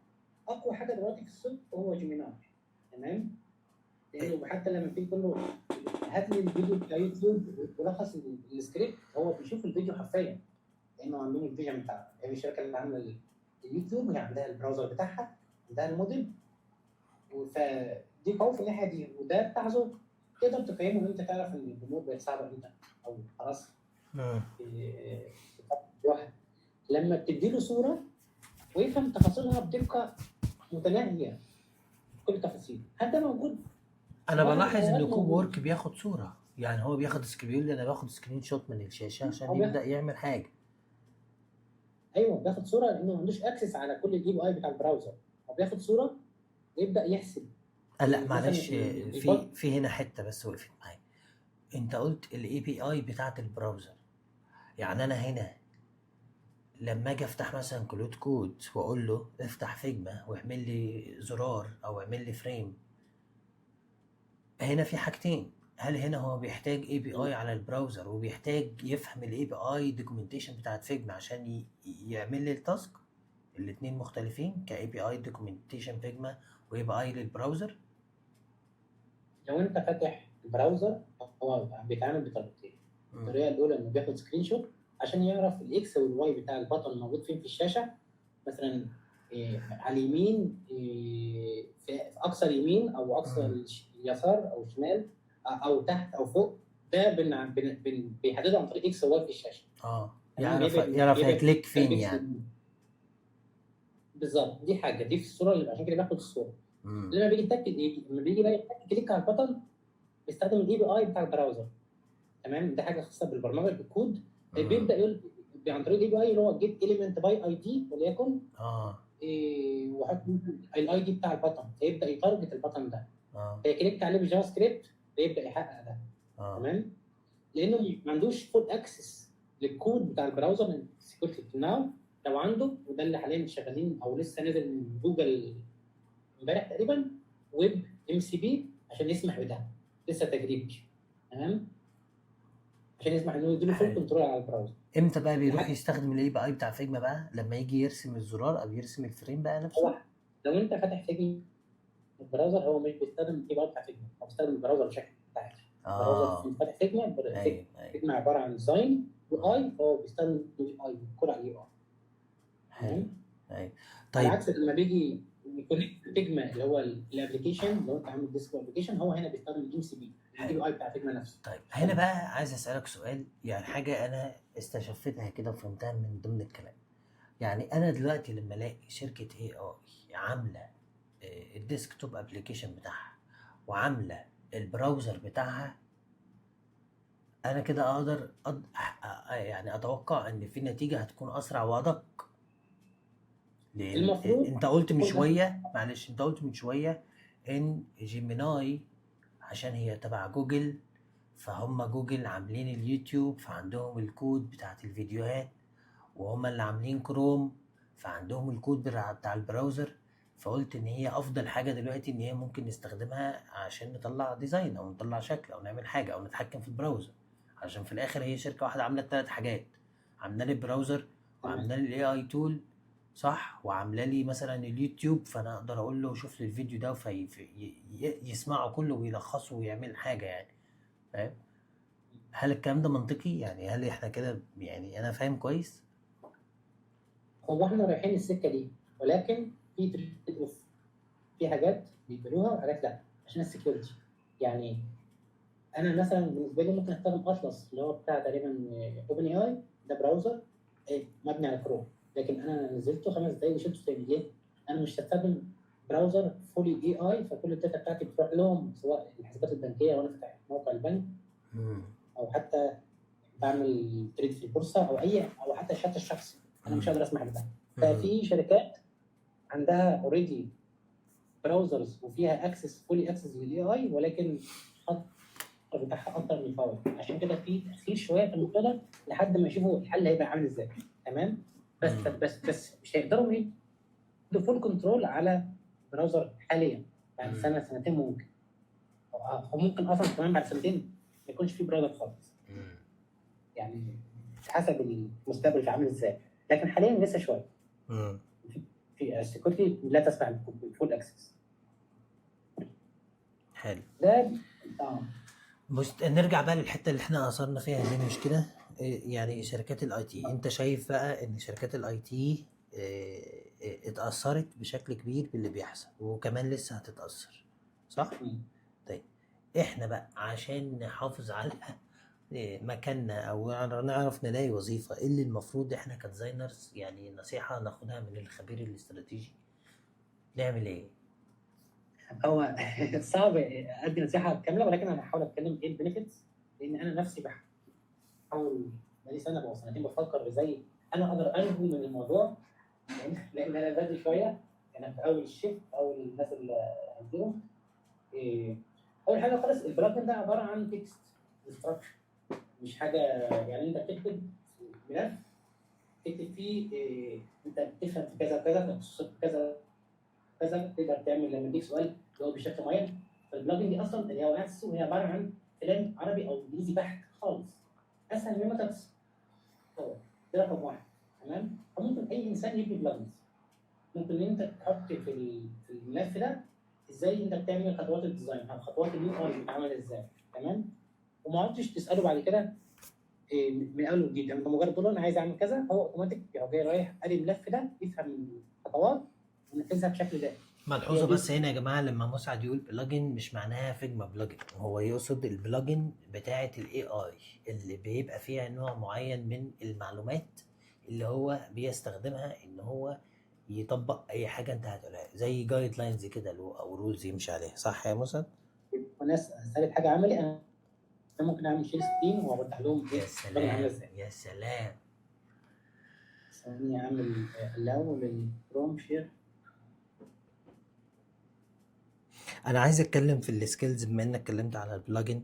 اقوى حاجة دلوقتي في السوق هو Gemini، تمام؟ لانه حتى لما بتيجي تقول له هات لي الفيديو بتاع يوتيوب ولخص السكريبت، هو بيشوف الفيديو حرفيا، لانه عندهم ال vision بتاعه. يعني الشركة اللي عامله اليوتيوب هي عندها ال browser بتاعها، عندها الموديل، فدي قوة في الناحية دي. وده بتاعه تقدر تقيمه امتى؟ تعرف ان الامور بقت صعبة امتى او خلاص واحد لما بتدي له صوره ويفهم تفاصيلها بدقة متناهية، كل التفاصيل. هل ده موجود؟ انا طبعاً بلاحظ ان موجود. Cowork بياخد صوره، يعني هو بياخد screen، بيقول لي انا باخد screenshot من الشاشة عشان هو بياخد- يبدا يعمل حاجة. ايوه، بياخد صوره لانه ما عندوش access على كل ال API بتاع ال browser. هو بياخد صوره ويبدا يحسب. لا مثلاً معلش، في في هنا حتة بس وقفت معايا. انت قلت ال API بتاعت ال browser، يعني انا هنا لما اجي افتح مثلا Claude Code واقول له افتح Figma واعمل لي زرار او اعمل لي frame، هنا في حاجتين. هل هنا هو بيحتاج API على ال browser وبيحتاج يفهم ال API documentation بتاعت Figma عشان يعمل لي ال task؟ الاتنين مختلفين ك API documentation Figma و API لل browser. لو انت فاتح ال browser، هو بيتعامل بطريقتين. الطريقة الاولى انه بياخد screenshot عشان يعرف ال X وال Y بتاع ال button موجود فين في الشاشه، مثلا على اليمين، في اقصى اليمين او اقصى اليسار او الشمال او تحت او فوق. ده بيحدده عن طريق X و Y في الشاشه. تمام؟ يعرف يعرف بيبعد هي click فين بيكسل. يعني. بالظبط، دي حاجة دي في الصورة اللي عشان كده بياخد الصوره. لما بيجي يتك، لما بيجي بقى يتك click على ال button، بيستخدم ال API بتاع ال browser، تمام؟ ده حاجة خاصة بالبرمجة بالكود. بيبدا يقول عن طريق ال API اللي هو get element by ID وليكن وحط ال ID بتاع ال button، فيبدا ي target ال button ده، في click عليه بال JavaScript، فيبدا يحقق ده. تمام، لانه ما عندوش full access للكود بتاع ال browser من ال security بتاعه. لو عنده، وده اللي حاليا شغالين او لسه نازل من جوجل امبارح تقريبا، Web MCP عشان يسمح بده، لسه تجريبي، تمام؟ عشان يسمح انه يديله full control على ال browser. امتى بقى بيروح يستخدم ال API بتاع Figma بقى؟ لما يجي يرسم الزرار او يرسم ال frame بقى نفسه؟ هو لو انت فاتح Figma ال browser، هو مش بيستخدم ال API بتاع Figma، هو بيستخدم ال browser بشكل عادي. ال browser فاتح Figma. ايوه. Figma عبارة عن design UI، فهو بيستخدم ال UI، كل على ال UI. حلو، ايوه. على طيب. عكس لما بيجي ي connect Figma اللي هو ال application، لو انت عامل desktop application، هو هنا بيستخدم ال MCP، ال API بتاع Figma نفسه. طيب، هنا بقى عايز اسالك سؤال، يعني حاجة انا استشفتها كده وفهمتها من ضمن الكلام. يعني انا دلوقتي لما الاقي شركة AI عامله ال desktop application بتاعها وعامله ال browser بتاعها، انا كده اقدر يعني اتوقع ان في نتيجة هتكون اسرع وادق، لان المفروض انت قلت من كل ده- شويه، معلش، انت قلت من شوية ان Gemini عشان هي تبع جوجل، فهم جوجل عاملين اليوتيوب فعندهم الكود بتاعت الفيديوهات، وهم اللي عاملين كروم فعندهم الكود بتاع ال browser. فقلت ان هي افضل حاجة دلوقتي ان هي ممكن نستخدمها عشان نطلع design او نطلع شكل او نعمل حاجة او نتحكم في ال browser، عشان في الاخر هي شركة واحدة عامله الثلاث حاجات: عامله لي ال browser وعامله لي ال AI tool، صح؟ وعامله لي مثلا اليوتيوب، فانا اقدر اقول له شوف لي الفيديو ده فيسمعه كله ويلخصه ويعمل حاجه، يعني فاهم؟ هل الكلام ده منطقي؟ يعني هل احنا كده يعني انا فاهم كويس؟ هو احنا رايحين السكة دي، ولكن في trade off، في حاجات بيقبلوها وحاجات لا عشان ال security. يعني انا مثلا بالنسبة لي ممكن استخدم اطلس اللي هو بتاع تقريبا OpenAI، ده browser مبني على كروم، لكن انا نزلته 5 دقايق وشلته تاني. ليه؟ انا مش هستخدم browser fully AI، فكل ال data بتاعتي بتروح لهم، سواء الحسابات البنكية وانا فاتح موقع البنك او حتى بعمل trade في البورصة او اي او حتى الشات الشخصي، انا مش هقدر اسمح بده. ففي شركات عندها already browsers وفيها access، fully access لل AI، ولكن خط بتاعها اكتر من الفاول. عشان كده في تاخير شوية في الموضوع ده لحد ما يشوفوا الحل هيبقى عامل ازاي، تمام؟ بس بس مش هيقدروا يدوا full control على browser حاليا. بعد سنة سنتين ممكن، او ممكن اصلا كمان بعد سنتين ما يكونش في browser خالص. يعني حسب المستقبل عامل ازاي، لكن حاليا لسه شوية. في ال security لا تسمح بال full access. حلو. ده بص، نرجع بقى للحتة اللي احنا اثرنا فيها دي، مش كده؟ يعني شركات ال IT، انت شايف بقى ان شركات ال IT اتاثرت بشكل كبير باللي بيحصل، وكمان لسه هتتاثر، صح؟ طيب احنا بقى عشان نحافظ على مكاننا او نعرف نلاقي وظيفة، ايه اللي المفروض احنا ك designers، يعني نصيحة ناخدها من الخبير الاستراتيجي، نعمل ايه؟ هو صعب ادي نصيحة كاملة، ولكن انا هحاول اتكلم ايه ال benefits، لان انا نفسي بحاول بقالي سنة او سنتين بفكر ازاي انا اقدر انجو من الموضوع، لان انا بدري شوية، انا في اول ال shift، اول الناس اللي عندهم. اول حاجة خالص، ال plugin ده عبارة عن text instruction، مش حاجة، يعني انت بتكتب ملف تكتب فيه انت بتفهم في كذا كذا، تخصصك في كذا كذا، تقدر تعمل لما يديك سؤال جاوب بشكل معين. فال plugin دي اصلا اللي هي وقعت السوق، هي عبارة عن كلام عربي او انجليزي بحت خالص، اسهل مما تتصور. ده رقم واحد، تمام؟ فممكن اي انسان يبني plugins. ممكن ان انت تحط في الملف ده ازاي انت بتعمل خطوات ال design او خطوات ال UI بتتعمل ازاي، تمام؟ وما عدتش تساله بعد كده من اول وجديد، انت مجرد تقول له انا عايز اعمل كذا، هو اوتوماتيك جاي رايح قاري الملف ده، يفهم الخطوات ونفذها بشكل دائم. ملحوظة بس هنا يا جماعة، لما مسعد يقول plugin مش معناها Figma plugin، هو يقصد ال plugin بتاعه ال AI اللي بيبقى فيها نوع معين من المعلومات اللي هو بيستخدمها ان هو يطبق اي حاجة انت هتقولها، زي guidelines كده او rules يمشي عليها، صح يا مسعد؟ وناس سالت حاجة عملي، انا ممكن اعمل share screen واوضح لهم. يا سلام يا سلام. ثواني اعمل allow لل Chrome share. انا عايز اتكلم في ال skills بما انك اتكلمت على ال plugin،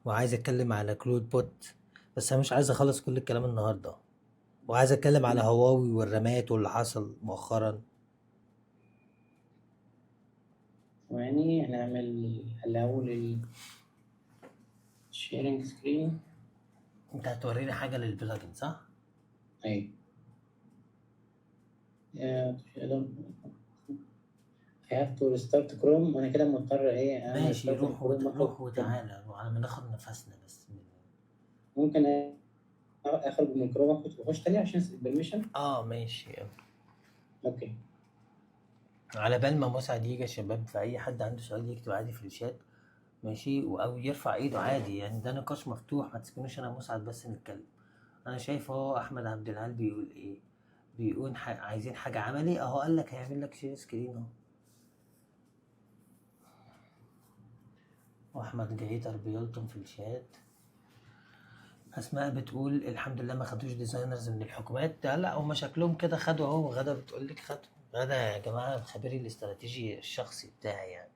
وعايز اتكلم على Claude bot، بس انا مش عايز اخلص كل الكلام النهارده، وعايز اتكلم على هواوي والرامات واللي حصل مؤخرا. ثواني هنعمل allow لل sharing screen. انت هتوريني حاجة لل plugin صح؟ ايوه. I have to restart Chrome، وانا كده مضطر ايه؟ ماشي، روح روح وتعالى على ما ناخد نفسنا بس. ممكن اخرج من كروم واخش تاني عشان ال permission. ماشي okay. على بال ما مسعد يجي يا شباب، فاي حد عنده سؤال يكتب عادي في الشات، ماشي، او يرفع ايده عادي، يعني ده نقاش مفتوح، ما تسكنوش انا مسعد بس نتكلم. انا شايف اهو احمد عبد العال بيقول ايه، بيقول عايزين حاجة عملي، اهو قال لك هيعمل لك share screen اهو. واحمد جعيتر بيلطم في الشات. اسماء بتقول الحمد لله ما خدوش designers من الحكومات. ده لا، هم شكلهم كده خدوا اهو. غدا بتقول لك خدوا. غدا يا جماعة الخبير الاستراتيجي الشخصي بتاعي، يعني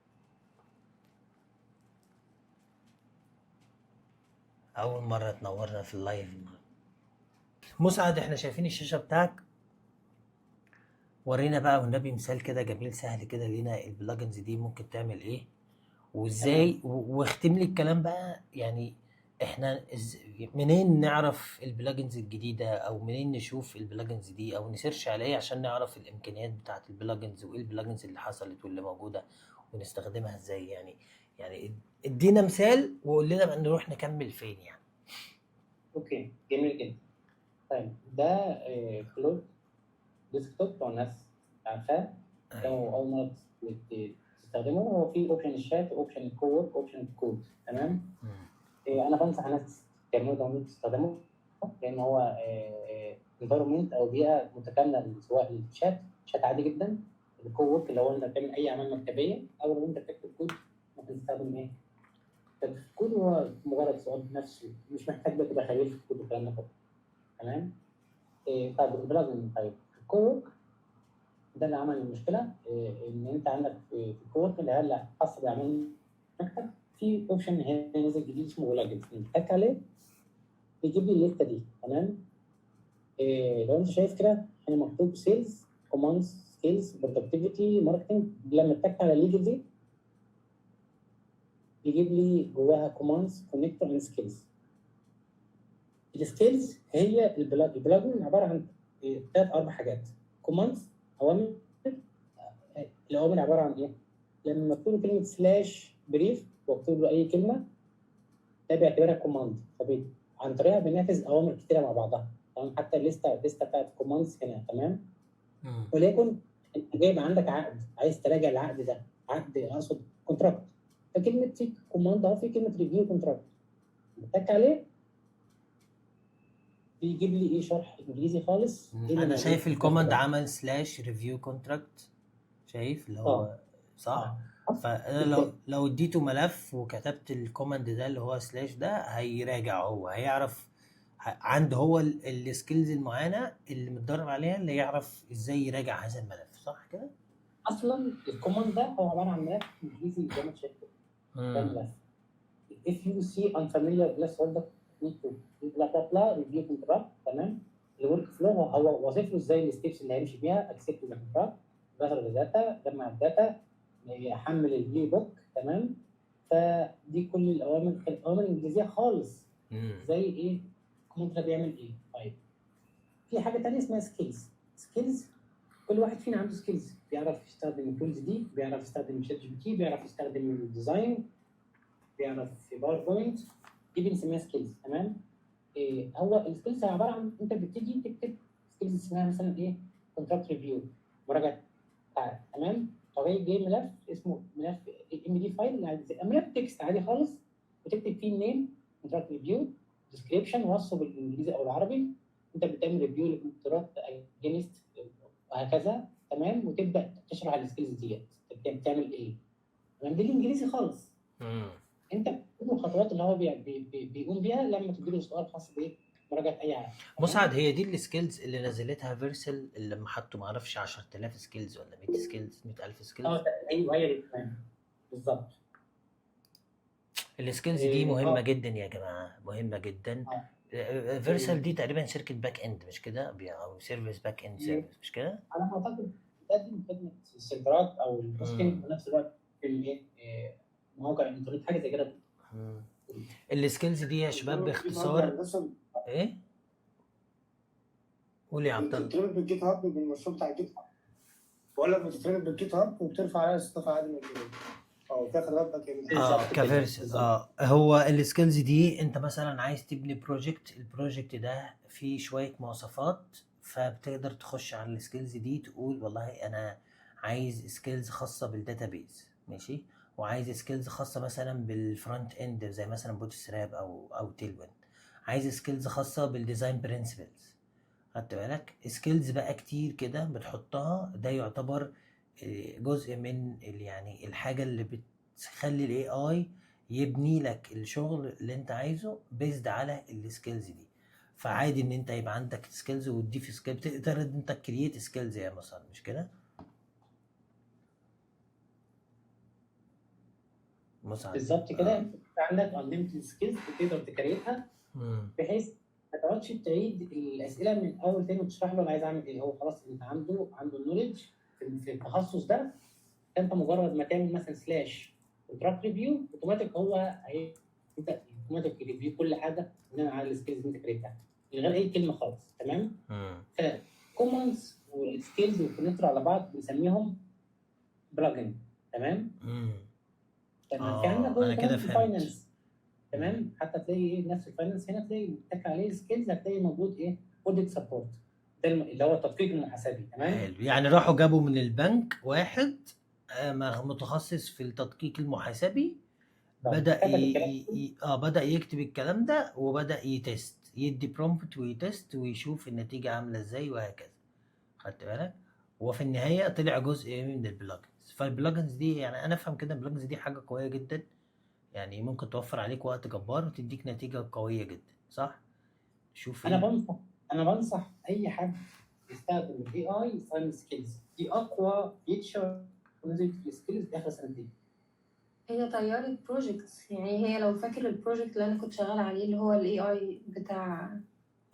اول مرة تنورنا في ال live النهارده. مسعد احنا شايفين الشاشة بتاعك، ورينا بقى والنبي مثال كده جميل سهل كده لينا، ال plugins دي ممكن تعمل ايه وازاي، واختم لي الكلام بقى. يعني احنا منين نعرف ال plugins الجديدة، او منين نشوف ال plugins دي، او ن search على ايه عشان نعرف الامكانيات بتاعه ال plugins، وايه ال plugins اللي حصلت واللي موجودة ونستخدمها ازاي؟ يعني ادينا مثال وقول لنا بقى نروح نكمل فين يعني. okay جميل جدا. طيب ده Claude Desktop لو الناس عارفاه، لو اول مرة تستخدمه، هو في option ال chat، option ال cowork، option ال code، تمام؟ انا بنصح الناس تعملوا download تستخدمه، لان هو environment او بيئة متكاملة، سواء ال chat، chat عادي جدا، ال cowork اللي هو انت بتعمل اي اعمال مكتبيه، او لو انت بتكتب كود ممكن تستخدم ايه؟ الكود هو مجرد سؤال نفسه، مش محتاج بقى تبقى خبير في الكود والكلام ده كله، تمام؟ طيب ال plugin، طيب ال cowork ده اللي عمل المشكلة، ان انت عندك في ال cowork اللي هي خاصة باعمال المكتب، في option هنا نزل جديد اسمه plugins، بتك عليه بيجيب لي الليستة دي، تمام؟ لو انت شايف كده هنا مكتوب sales، commands، skills، productivity، marketing. لما اتك على legal دي يجيب لي جواها commands، connector and skills. ال skills هي ال plugin عبارة عن ثلاث اربع حاجات: commands، اوامر. الاوامر عبارة عن ايه؟ لما اكتب كلمة slash brief واكتب له اي كلمه، ده بيعتبرها command، عن طريقها بننفذ اوامر كتيرة مع بعضها، تمام؟ حتى الليسته بتاعت commands هنا، تمام؟ وليكن انت جايب عندك عقد، عايز تراجع العقد ده، عقد اقصد contract، فكلمه في command اهو، في كلمة review contract، بتك عليه بيجيب لي ايه؟ شرح انجليزي خالص ايه اللي انا موجود شايف في ال command ال contract. عمل slash review contract، شايف اللي هو صح؟ اه. فانا لو اديته ملف وكتبت ال command ده اللي هو slash ده، هيراجع، هو هيعرف، عنده هو ال skills المعينة اللي متدرب عليها، اللي يعرف ازاي يراجع هذا الملف، صح كده؟ اصلا ال command ده هو عبارة عن ملف انجليزي زي ما انت شايف كده. ده ملف if you see unfamiliar placeholder need to blah blah blah review contract، تمام؟ ال workflow هو واصف له ازاي ال steps اللي هيمشي بيها: accept the contract، gather the data، جمع ال data، يحمل ال playbook، تمام؟ فدي كل الاوامر الانجليزية خالص. زي ايه ال command ده بيعمل ايه. طيب، في حاجة ثانية اسمها skills. skills، كل واحد فينا عنده skills، بيعرف يستخدم ال tools دي، بيعرف يستخدم ChatGPT، بيعرف يستخدم ال design، بيعرف في PowerPoint، دي بنسميها skills، تمام؟ إيه هو ال skills؟ عبارة عن انت بتيجي تكتب skills اسمها مثلا ايه؟ contract review، مراجعه عقد، تمام؟ طبيعي جاي ملف اسمه ملف MD file، ملف text عادي خالص، وتكتب فيه ال name contract review، description، وصفه بالانجليزي او العربي، انت بتعمل review لل contract against وهكذا، تمام؟ وتبدا تشرح ال skills ديت بتعمل ايه، تمام؟ دي الانجليزي خالص. انت بتقول الخطوات اللي هو بي بي بي بيقوم بيها لما تديله سؤال خاص بايه؟ مراجعه اي عقد، تمام؟ مسعد، هي دي ال skills اللي نزلتها Vercel، اللي لما حطوا معرفش 10000 skills ولا 100 skills، 100000 skills؟ اه ايوه، هي دي، تمام، بالظبط. ال skills دي مهمة جدا يا جماعة، مهمة جدا. Vercel دي تقريبا شركة back end، مش كده؟ او service back end service، مش كده؟ على ما اعتقد بتقدم خدمة السيرفرات او ال hosting وفي نفس الوقت في الايه مواقع الانترنت، حاجة زي كده. ال skills دي يا شباب باختصار ايه؟ قول يا عبد الله. بتتربط بال GitHub، بالمشروع بتاع ال GitHub. بقول لك بتتربط بال GitHub وبترفع عليها استضافة عادي من او فيها خدمات back end. بالظبط كده. ك Vercel. بالظبط. هو ال skills دي انت مثلا عايز تبني project، ال project ده فيه شوية مواصفات، فبتقدر تخش على ال skills دي تقول والله انا عايز skills خاصة بال database، ماشي؟ وعايز skills خاصة مثلا بال front end زي مثلا Bootstrap او Tailwind، عايز skills خاصة بال design principles، خدت بالك؟ skills بقى كتير كده بتحطها. ده يعتبر جزء من يعني الحاجة اللي بتخلي ال AI يبني لك الشغل اللي انت عايزه based على ال skills دي. فعادي ان انت يبقى عندك skills وتضيف skill، تقدر ان انت create skills يا مثلا، مش كده مسعد؟ بالظبط كده. انت عندك unlimited skills بتقدر ت create ها بحيث ما تقعدش تعيد الاسئلة من اول تاني وتشرح له انا عايز اعمل ايه. هو خلاص انت عنده ال knowledge في التخصص ده، فانت مجرد ما تعمل مثلا slash contract review، اوتوماتيك هو هيبدا automatic review كل حاجة بناء على ال skills اللي انت create تها من غير اي كلمة خالص، تمام؟ ف commands وال skills وال connector على بعض بنسميهم plugin، تمام؟ تمام. في عندك اه جزء انا كمان كده في فهمت. ال finance، تمام؟ حتى تلاقي ايه؟ نفس ال finance هنا تلاقي بتك عليه skills، هتلاقي موجود ايه؟ audit support، ده اللي هو التدقيق المحاسبي، تمام؟ حلو، يعني راحوا جابوا من البنك واحد متخصص في التدقيق المحاسبي. طيب، بدأ كتب الكلام. بدأ يكتب الكلام ده وبدأ ي test، يدي prompt وي test ويشوف النتيجة عاملة ازاي وهكذا، خدت بالك؟ وفي النهاية طلع جزء من ال plugins. فال plugins دي يعني انا افهم كده ال plugins دي حاجة قوية جدا، يعني ممكن توفر عليك وقت جبار وتديك نتيجة قوية جدا، صح؟ شوف انا ايه بنصح اي حد يستخدم ال AI يستخدم skills، دي اقوى feature نزلت في ال skills اخر سنتين. هي طيارة projects، يعني هي لو فاكر ال project اللي انا كنت شغالة عليه اللي هو ال AI بتاع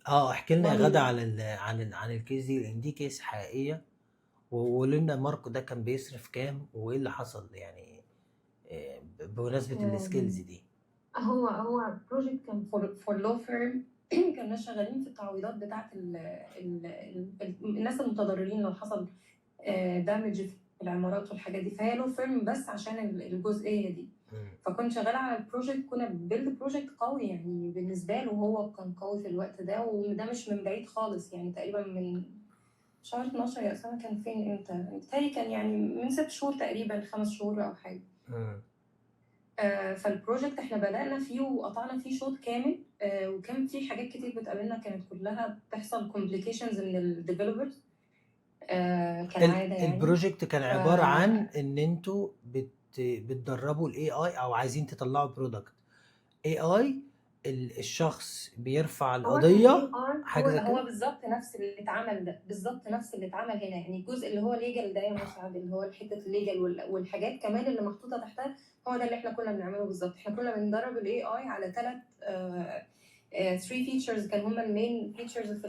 اه، احكي لنا يا غدا ماني. عن ال case دي، لان دي case حقيقية، وقول لنا ماركو ده كان بيصرف كام وايه اللي حصل يعني بمناسبة ال skills دي. هو project كان for law firm. كنا شغالين في التعويضات بتاعه ال ال ال الناس المتضررين لو حصل damage في العمارات والحاجات دي، فهي law firm بس عشان الجزئية دي. فكنت شغالة على ال project، كنا build project قوي يعني بالنسبة له، هو كان قوي في الوقت ده، وده مش من بعيد خالص يعني، تقريبا من شهر 12 يا اسامه، كان فين امتى؟ بالتالي كان يعني من 6 شهور تقريبا، 5 شهور او حاجه. فال project احنا بدأنا فيه وقطعنا فيه شوط كامل، وكان في حاجات كتير بتقابلنا، كانت كلها بتحصل complications من ال developers كالعادة يعني. ال project كان عبارة عن ان انتوا بتدربوا ال AI او عايزين تطلعوا product AI، الشخص بيرفع هو كان القضية AI حاجة هو زي هو كده. بالظبط نفس اللي اتعمل ده، بالظبط نفس اللي اتعمل هنا يعني. الجزء اللي هو legal ده يا مسعد، اللي هو حتة ال legal والحاجات كمان اللي محطوطة تحتها، هو ده اللي احنا كنا بنعمله بالظبط. احنا كنا بندرب ال AI على ثلاث 3 features كان هما ال main features في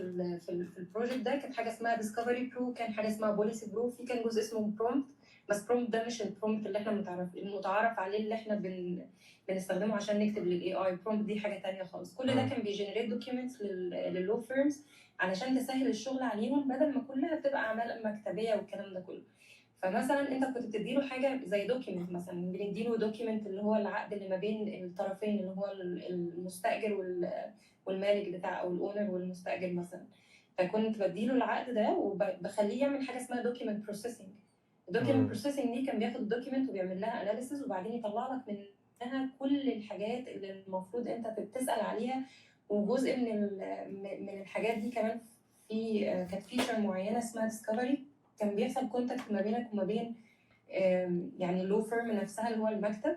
ال project ده. كانت حاجة اسمها Discovery Pro، كان حاجة اسمها Policy Pro، في كان جزء اسمه prompt، بس prompt ده مش ال prompt اللي احنا المتعارف عليه اللي احنا بنستخدمه عشان نكتب لل AI prompt، دي حاجة تانية خالص. كل ده كان بي generate documents لل law firms علشان تسهل الشغل عليهم، بدل ما كلها بتبقى اعمال مكتبيه والكلام ده كله. فمثلا انت كنت بتديله حاجة زي document، مثلا بنديله document اللي هو العقد اللي ما بين الطرفين، اللي هو المستاجر والمالك بتاع او ال owner والمستاجر مثلا. فكنت بديله العقد ده وبخليه يعمل حاجة اسمها document processing. ال document processing دي كان بياخد ال document وبيعمل لها analysis، وبعدين يطلع لك منها كل الحاجات اللي المفروض انت تسال عليها. وجزء من الحاجات دي كمان في كانت feature معينة اسمها discovery، كان بيحصل contact ما بينك وما بين يعني ال law firm نفسها، اللي هو المكتب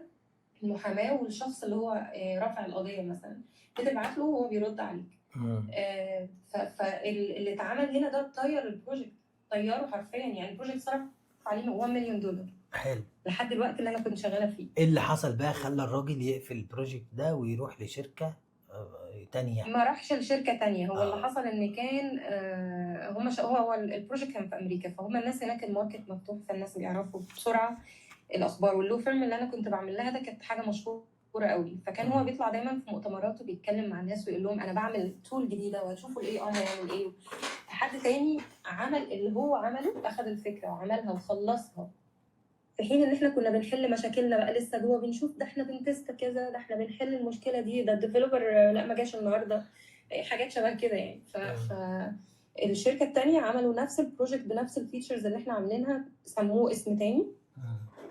المحاماه، والشخص اللي هو رافع القضية مثلا، بتبعت له وهو بيرد عليك. فاللي اتعمل هنا ده طير ال project، طيره حرفيا يعني. ال project صرف عليه 1 مليون دولار لحد الوقت اللي انا كنت شغالة فيه. ايه اللي حصل بقى خلى الراجل يقفل ال project ده ويروح لشركة تانية؟ ما راحش لشركة تانية. هو اللي حصل ان كان هما هو ال project كان في امريكا، فهم الناس هناك ال market مفتوح، فالناس بيعرفوا بسرعة الاخبار. وال law firm اللي انا كنت بعمل لها ده كانت حاجة مشهورة قوي، فكان هو بيطلع دايما في مؤتمراته بيتكلم مع الناس ويقول لهم انا بعمل tool جديدة وهتشوفوا ال AI هيعمل ايه. حد تاني عمل اللي هو عمله، اخذ الفكرة وعملها وخلصها، في حين ان احنا كنا بنحل مشاكلنا بقى لسه جوه، بنشوف ده احنا بن test كذا، ده احنا بنحل المشكلة دي، ده ال developer لا ما جاش النهارده، حاجات شبه كده يعني. ف الشركة التانية عملوا نفس ال project بنفس ال features اللي احنا عاملينها، سموه اسم تاني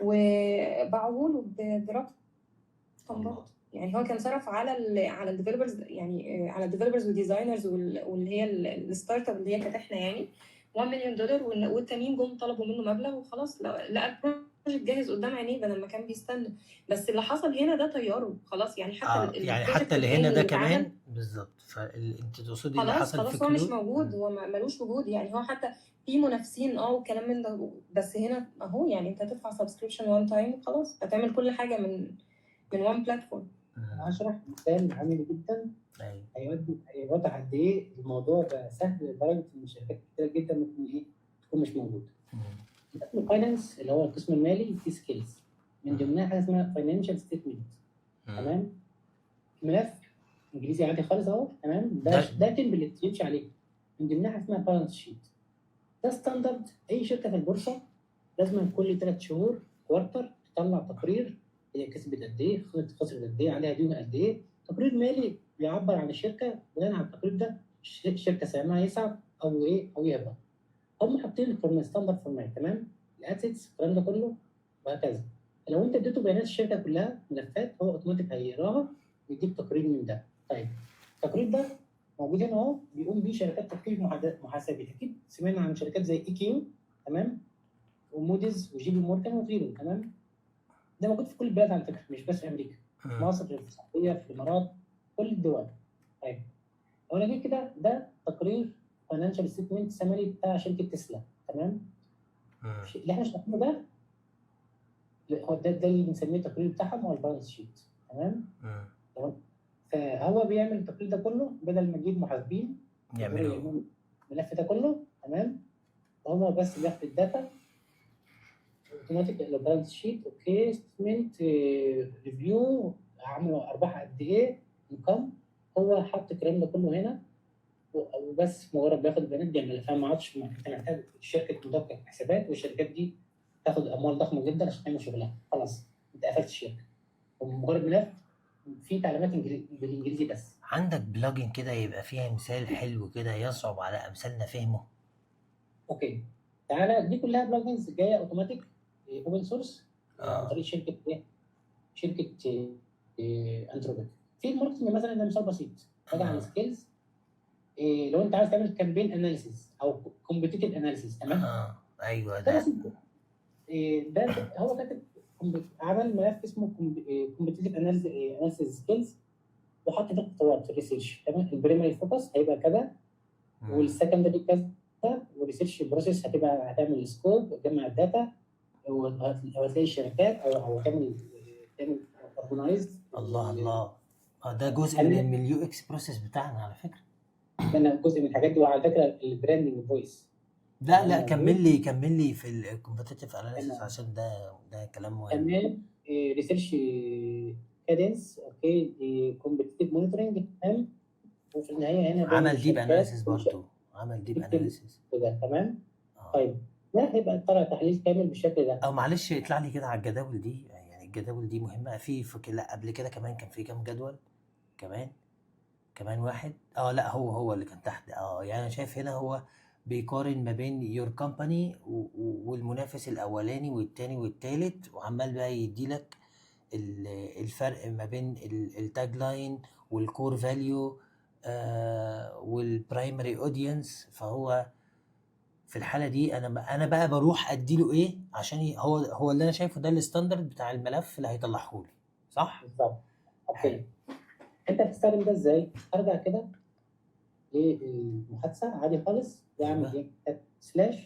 وباعوه له برقم الله. برضه يعني. هو كان صرف على ال developers يعني، على ال developers وال designers واللي هي ال startup اللي هي كانت احنا يعني 1 مليون دولار، والتانيين جم طلبوا منه مبلغ وخلاص، لقى ال project جاهز قدام عينيه بدل ما كان بيستنى. بس اللي حصل هنا ده طيارة خلاص يعني، حتى يعني ال project حتى اللي هنا التاني ده اللي اتعمل كمان بالظبط. فانت تقصدي اللي خلاص حصل في خلاص هو مش Claude موجود، هو ملوش وجود يعني. هو حتى في منافسين وكلام من ده، بس هنا اهو يعني انت هتدفع subscription one time وخلاص، هتعمل كل حاجة من one platform. هشرح مثال عملي جدا هيوضح قد ايه الموضوع بقى سهل لدرجة ان شركات كتيرة جدا ممكن ايه تكون مش موجوده. قسم ال finance اللي هو القسم المالي فيه skills، من ضمنها حاجة اسمها financial statement. تمام، ملف انجليزي عادي خالص اهو، تمام؟ ده ده ده template يمشي عليه. من ضمنها حاجة اسمها balance sheet، ده standard، اي شركة في البورصة لازم كل 3 شهور quarter تطلع تقرير، هي كسبت قد ايه، خسرت قد ايه، عليها ديون قد ايه، تقرير مالي بيعبر عن الشركه. بناء على التقرير ده الشركة سهمها يصعد او ايه او يهبط. هم حاطين ال format، standard format، تمام؟ ال assets، الكلام ده كله وهكذا. لو انت اديته بيانات الشركة كلها ملفات، هو اوتوماتيك هيقراها ويديك تقرير من ده. طيب، التقرير ده موجود هنا اهو، بيقوم بيه شركات تدقيق محاسبي. اكيد سمعنا عن شركات زي EQ، تمام؟ و Moody's و JP Morgan وغيره، تمام؟ ده موجود في كل البلاد على فكره، مش بس في امريكا، في مصر، في السعوديه، في الامارات، كل الدول. طيب، لو انا جيت كده، ده تقرير financial statement summary بتاع شركة تسلا، تمام؟ اللي احنا شرحناه ده هو ده اللي بنسميه التقرير بتاعهم، هو ال balance sheet، تمام؟ تمام، فهو بيعمل التقرير ده كله بدل ما تجيب محاسبين يقدروا يعملوا يعملوا الملف ده كله، تمام؟ هو بس بياخد ال data automatic، ال balance sheet، okay، statement، review، عملوا ارباح قد ايه، income. هو حط الكلام ده كله هنا وبس، مجرد بياخد البيانات بيعملها. فما عادش انت محتاج شركة مدقق حسابات، والشركات دي تاخد اموال ضخمة جدا عشان تعمل شغلها. خلاص انت قفلت الشركه، ومجرد ملف فيه تعليمات بالانجليزي بس. عندك plugin كده يبقى فيها مثال حلو كده يصعب على امثالنا فهمه؟ okay، تعالى، دي كلها plugins جاية automatic open source عن طريق شركة ايه؟ شركة Anthropic. في ال marketing مثلا، ده مثال بسيط، راجع عن skills. إيه، لو انت عايز تعمل campaign analysis او competitive analysis، تمام؟ اه ايوه. ده ده بسيط. إيه، ده هو كاتب عمل ملف اسمه competitive analysis skills، وحط فيه خطوات ال research، تمام؟ ال primary focus هيبقى كذا، وال secondary كذا، وال research process هتبقى هتعمل scope، تجمع ال data، وهتلاقي الشركات او تعمل organize. الله الله، ده جزء من ال UX process بتاعنا على فكره. انا جزء من الحاجات دي، وعلى فكرة ال branding voice. لا لا، كمل لي كمل لي في ال competitive analysis عشان ده كلام مهم. تمام، research cadence، okay، competitive monitoring، تمام، وفي النهاية هنا عمل deep analysis برضه، عمل deep analysis. كده، تمام. طيب، ده هيبقى طلع تحليل كامل بالشكل ده. او معلش اطلع لي كده على الجداول دي، يعني الجداول دي مهمه. في لا قبل كده كمان كان في كام جدول كمان، كمان واحد. لا، هو اللي كان تحت. يعني انا شايف هنا هو بيقارن ما بين your company والمنافس الاولاني والتاني والتالت، وعمال بقى يديلك الفرق ما بين ال tagline وال core value وال primary audience. فهو في الحالة دي انا بقى بروح اديله ايه عشان هو اللي انا شايفه ده ال standard بتاع الملف اللي هيطلعه لي، صح؟ بالظبط. okay، انت بتستخدم ده ازاي؟ ارجع كده للمحادثه عادي خالص، واعمل ايه؟ slash،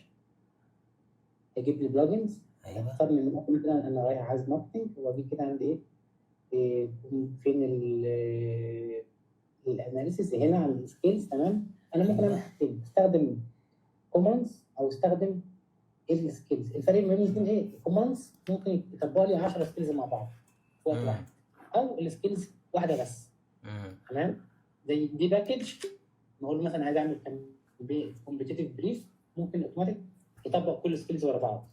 اجيب لي plugins. اختار من مثلا انا رايح عايز marketing، واجي كده عند إيه فين ال analysis؟ هنا عند ال skills، تمام. انا ممكن اعمل حاجتين: استخدم commands او استخدم ال skills. الفرق ما بين الاثنين ايه؟ ال commands ممكن يطبق لي 10 skills مع بعض في وقت واحد، او ال skills واحدة بس. تمام، زي دي package، نقول له مثلا عايز اعمل competitive brief، ممكن اوتوماتيك يطبق كل skills ورا بعض،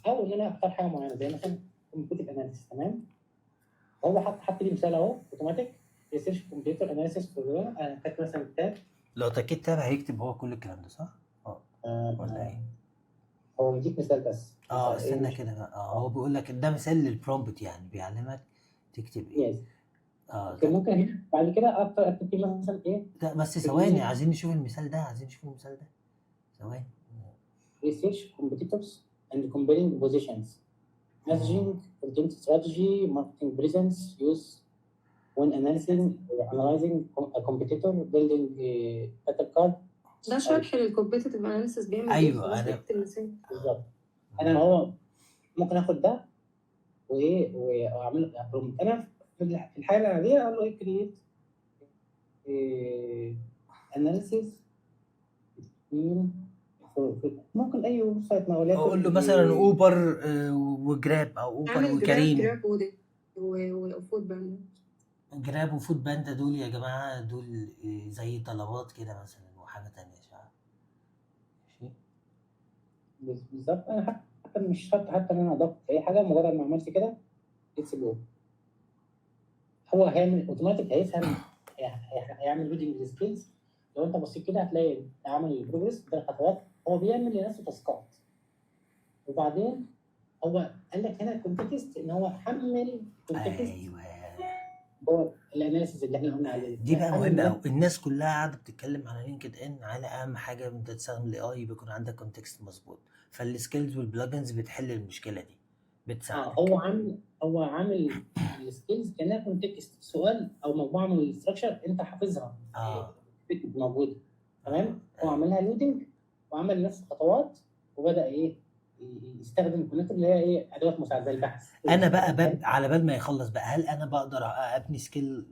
او ان انا اختار حاجة معينة زي مثلا competitive analysis، تمام. هو حط لي مثال اهو، automatic research competitor analysis. انا كاتب مثلا tab. لو تكيت tab هيكتب هو كل الكلام ده، صح؟ اه ولا ايه؟ هو مديك مثال بس. استنى كده بقى. هو بيقول لك ده مثال لل prompt، يعني بيعلمك تكتب ايه. yes. ممكن هنا بعد كده اكتب فيه مثلا ايه؟ لا بس ثواني، عايزين نشوف المثال ده، عايزين نشوف المثال ده، ثواني. research competitors and comparing positions، messaging، content strategy، marketing presence، use when analyzing a competitor، building a battle card. ده شرح لل competitive analysis بيعمل ايه. ايوه انا بالظبط. انا هو ممكن اخد ده وايه واعمل prompt. انا في الحالة العادية اقول له ايه؟ create analysis، ممكن اي website ما وليكن اقول له مثلا اوبر وجراب او اوبر وكريم. جراب وفود باندا. جراب وفود باندا دول يا جماعة دول زي طلبات كده مثلا وحاجه ثانية، ماشي. بالظبط. انا حتى مش شرط حتى ان انا اضفت اي حاجه، مجرد ما عملت كده let's go، هو هيعمل اوتوماتيك، هيفهم، هيعمل loading لل skills. لو انت بصيت كده هتلاقي عمل ال progress ده، الخطوات، هو بيعمل لنفسه task ات. وبعدين هو قال لك هنا context، ان هو حمل context. هو ال analysis اللي احنا قلنا عليه. دي بقى مهمة قوي. الناس كلها قاعدة بتتكلم على LinkedIn على اهم حاجة انت تستخدم ال AI بيكون عندك context مظبوط، فال skills وال plugins بتحل المشكلة دي، بتساعدك. هو عامل ال skills كانها context، سؤال او مجموعة من ال structure انت حافظها موجوده، تمام. هو عملها loading وعمل نفس الخطوات، وبدا ايه؟ يستخدم connector اللي هي ايه؟ ادوات مساعدة زي البحث. انا بقى باب على بال ما يخلص بقى، هل انا بقدر ابني skill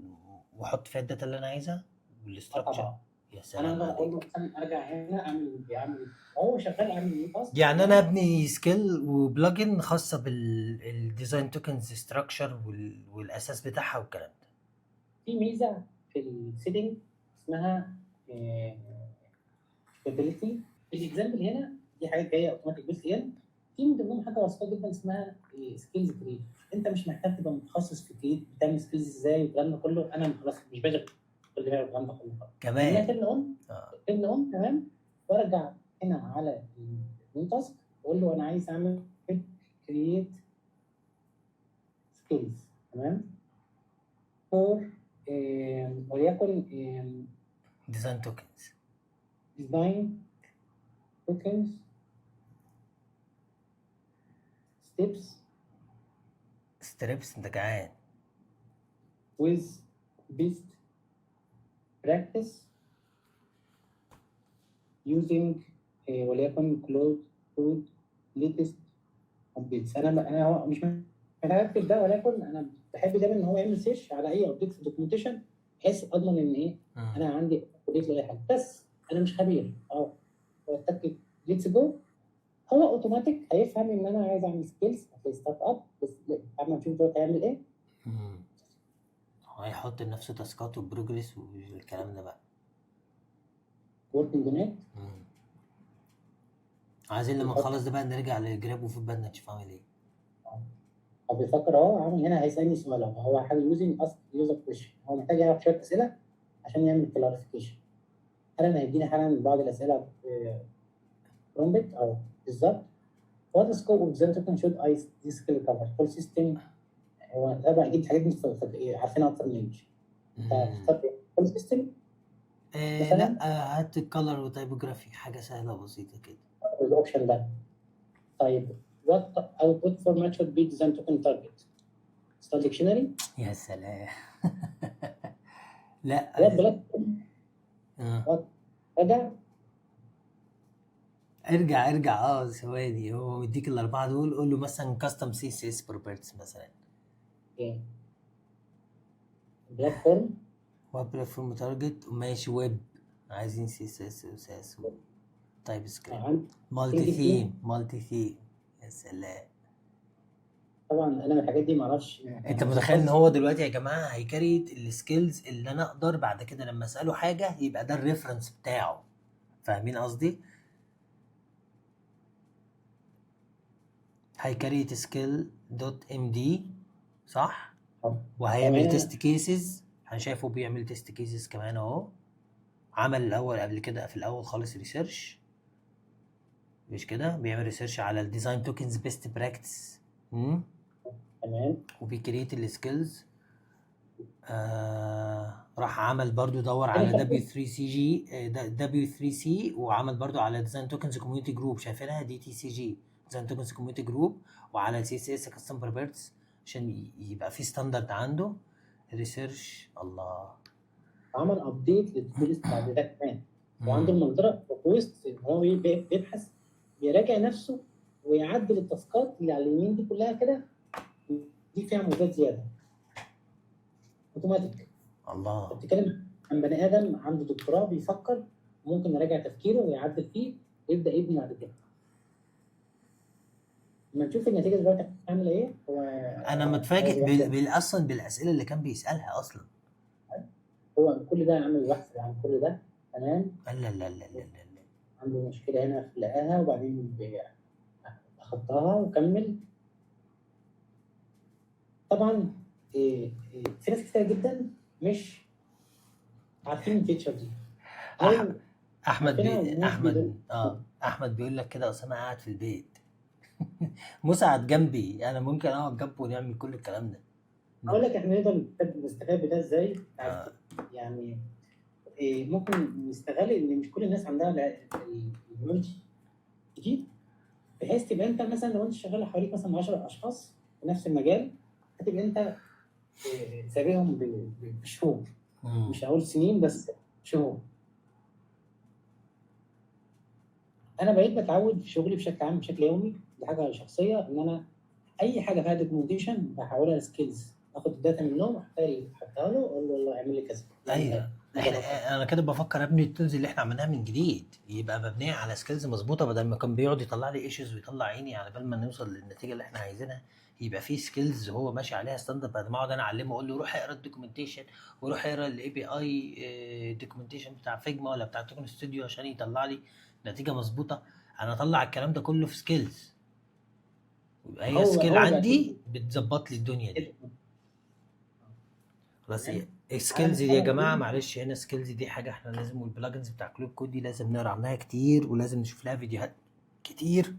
واحط فيها ال data اللي انا عايزها وال structure؟ يا سلام. انا اقدر اقول له مثلا ارجع هنا اعمل، هو شغال، اعمل new task. يعني انا ابني skill و plugin خاصة بال design tokens structure والاساس بتاعها والكلام ده. في ميزة في ال setting اسمها capability. في ال example هنا دي حاجات جاية automatic built in، في من ضمنهم حاجة بسيطة جدا اسمها skills create. انت مش محتاج تبقى متخصص في create، بتعمل skills ازاي والكلام ده كله. انا خلاص مش بشغل دماغي بالكلام ده كله. كمان turn on. Turn on، تمام. وارجع هنا على ال new task واقول له انا عايز اعمل create skills، تمام، for وليكن design tokens. design tokens steps. strips، انت جعان. with best practice using وليكن Claude Code latest updates. انا هو مش محتاج اكتب ده، ولكن انا بحب دايما ان هو يعمل search على اي update في ال documentation، بحيث اضمن ان ايه انا عندي update لاي حاجه، بس انا مش خبير. واتاكد، let's go. هو اوتوماتيك هيفهم ان انا عايز اعمل skills، هتلاقي start up، بس اما نشوف دلوقتي هيعمل ايه. هو هيحط لنفسه task ات و progress والكلام ده بقى. working on it. عايزين لما نخلص ده بقى نرجع لل Grab وفي بالنا نشوف عامل ايه. هو بيفكر اهو، عامل هنا هيسالني سؤال اهو، هو حاجة using ask user question، هو محتاج يعرف شوية اسئلة عشان يعمل clarification. حالا هيديني حالا بعض الاسئلة prompt او بالظبط what scope of design token should I this skill cover full system. هو طبعا اكيد الحاجات دي عارفينها اكتر مني. فاختار full system. آه لا، هات ال color و typography، حاجة سهلة وبسيطة كده. ال option ده. طيب what output format should be design token target؟ style dictionary. يا سلام، لا. what platform؟ What رجع. ارجع ارجع، ثواني، هو مديك الاربعة دول، قول له مثلا custom CSS properties مثلا. okay، platform. web platform target، ماشي، ويب، عايزين CSS و Sass و TypeScript، multi theme، multi theme، يا سلام. طبعا انا من الحاجات دي ما اعرفش. انت متخيل ان هو دلوقتي يا جماعة هي create ال skills اللي انا اقدر بعد كده لما اساله حاجة يبقى ده ال reference بتاعه، فاهمين قصدي؟ هي create skill dot md، صح؟ وهيعمل test cases، انا شايفه بيعمل test cases كمان اهو. عمل الاول قبل كده في الاول خالص research، مش كده؟ بيعمل research على ال design tokens best practice. تمام. وبي create ال skills. راح عمل برضو دور على W3CG، W3C، وعمل برضو على design tokens community group، شايفينها DTCG، design tokens community group، وعلى CSS custom properties عشان يبقى في standard عنده. research، الله. عمل update لل to-do list بعد ده كمان، وعنده المقدرة request ان هو بيبحث، بيراجع نفسه ويعدل ال task ات اللي على اليمين دي كلها كده، دي فيها مودات زيادة اوتوماتيك. الله. بتتكلم عن بني ادم عنده دكتوراه بيفكر، ممكن يراجع تفكيره ويعدل فيه ويبدا يبني بعد كده. لما نشوف النتيجة دلوقتي عامله ايه. هو انا متفاجئ اصلا بالاسئلة اللي كان بيسالها اصلا. هو كل ده عامل بحث عن كل ده، تمام. لا لا لا لا لا. عنده مشكلة هنا لقاها وبعدين خطاها وكمل. طبعا في ناس كتير جدا مش عارفين ال feature دي. احمد احمد احمد بيقول لك كده اسامة قاعد في البيت. مسعد جنبي، انا ممكن اقعد جنبه ونعمل كل الكلام ده. اقول لك احنا نقدر نستفاد بده ازاي؟ يعني ممكن نستغل ان مش كل الناس عندها ال knowledge دي، بحيث تبقى انت مثلا لو انت شغال حواليك مثلا 10 اشخاص في نفس المجال، هتبقى انت سابقهم بشهور، مش هقول سنين بس شهور. انا بقيت بتعود في شغلي بشكل عام بشكل يومي، دي حاجة شخصية، ان انا اي حاجة فيها documentation بحولها ل skills، اخد ال data منهم احطها له، اقول له والله اعمل لي كذا. ايوه احنا انا كده بفكر ابني ال tools اللي احنا عملناها من جديد، يبقى مبنية على skills مظبوطه، بدل ما كان بيقعد يطلع لي issues ويطلع عيني على بال ما نوصل للنتيجة اللي احنا عايزينها. يبقى في skills هو ماشي عليها standard، بدل ما اقعد انا اعلمه اقول له روح اقرا ال documentation وروح اقرا ال API documentation بتاع Figma ولا بتاع Tokens Studio عشان يطلع لي نتيجة مظبوطه. انا اطلع الكلام ده كله في skills، يبقى هي هو skill هو بقى عندي بتظبط لي الدنيا دي. خلاص. تمام. ال skills دي يا جماعه، معلش، هنا skills دي حاجة احنا لازم، وال plugins بتاع Claude Code دي لازم نقرا عنها كتير ولازم نشوف لها فيديوهات كتير.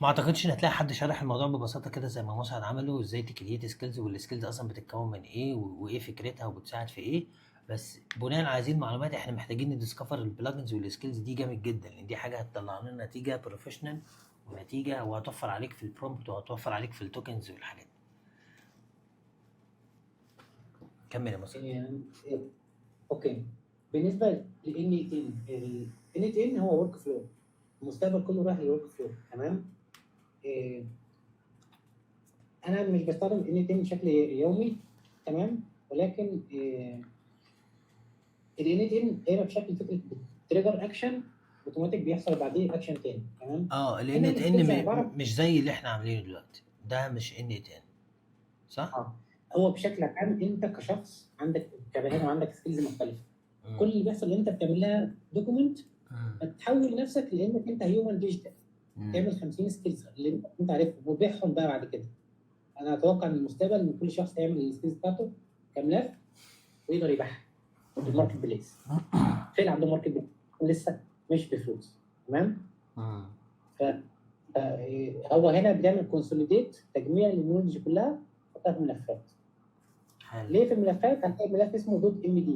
ما اعتقدش ان هتلاقي حد شرح الموضوع ببساطة كده زي ما مسعد عمله، ازاي ت create skills، وال skills اصلا بتتكون من ايه، وايه فكرتها وبتساعد في ايه. بس بناء على هذه المعلومات احنا محتاجين ن discover ال plugins وال skills دي جامد جدا، لان دي حاجة هتطلع لنا نتيجة professional ونتيجه، وهتوفر عليك في ال prompt وهتوفر عليك في ال tokens والحاجات دي. كمل يا مسعد. إيه، okay، بالنسبة ل n8n، ال n8n هو workflow، المستقبل كله رايح لل workflow، تمام. إيه، انا مش بستخدم n8n بشكل يومي، تمام، ولكن ال n8n دايرة بشكل فكرة trigger action automatic بيحصل بعديه اكشن تاني، تمام. ال هنا n8n ال skills عبارة مش زي اللي احنا عاملينه دلوقتي، ده مش n8n، صح؟ اه، هو بشكل عام انت كشخص عندك، كبني ادم عندك skills مختلفه. كل اللي بيحصل ان انت بتعمل لها document، فتحول نفسك لانك انت human digital، تعمل 50 skills اللي انت عارفهم وتبيعهم بقى بعد كده. انا اتوقع ان المستقبل ان كل شخص يعمل ال skills بتاعته كملف ويقدر يبيعها في ال marketplace. فين عندهم marketplace لسه مش بفلوس، تمام. هو هنا بيعمل consolidate، تجميع لل knowledge كلها، حطها في ملفات. ليه في الملفات؟ هتلاقي ملف اسمه dot md،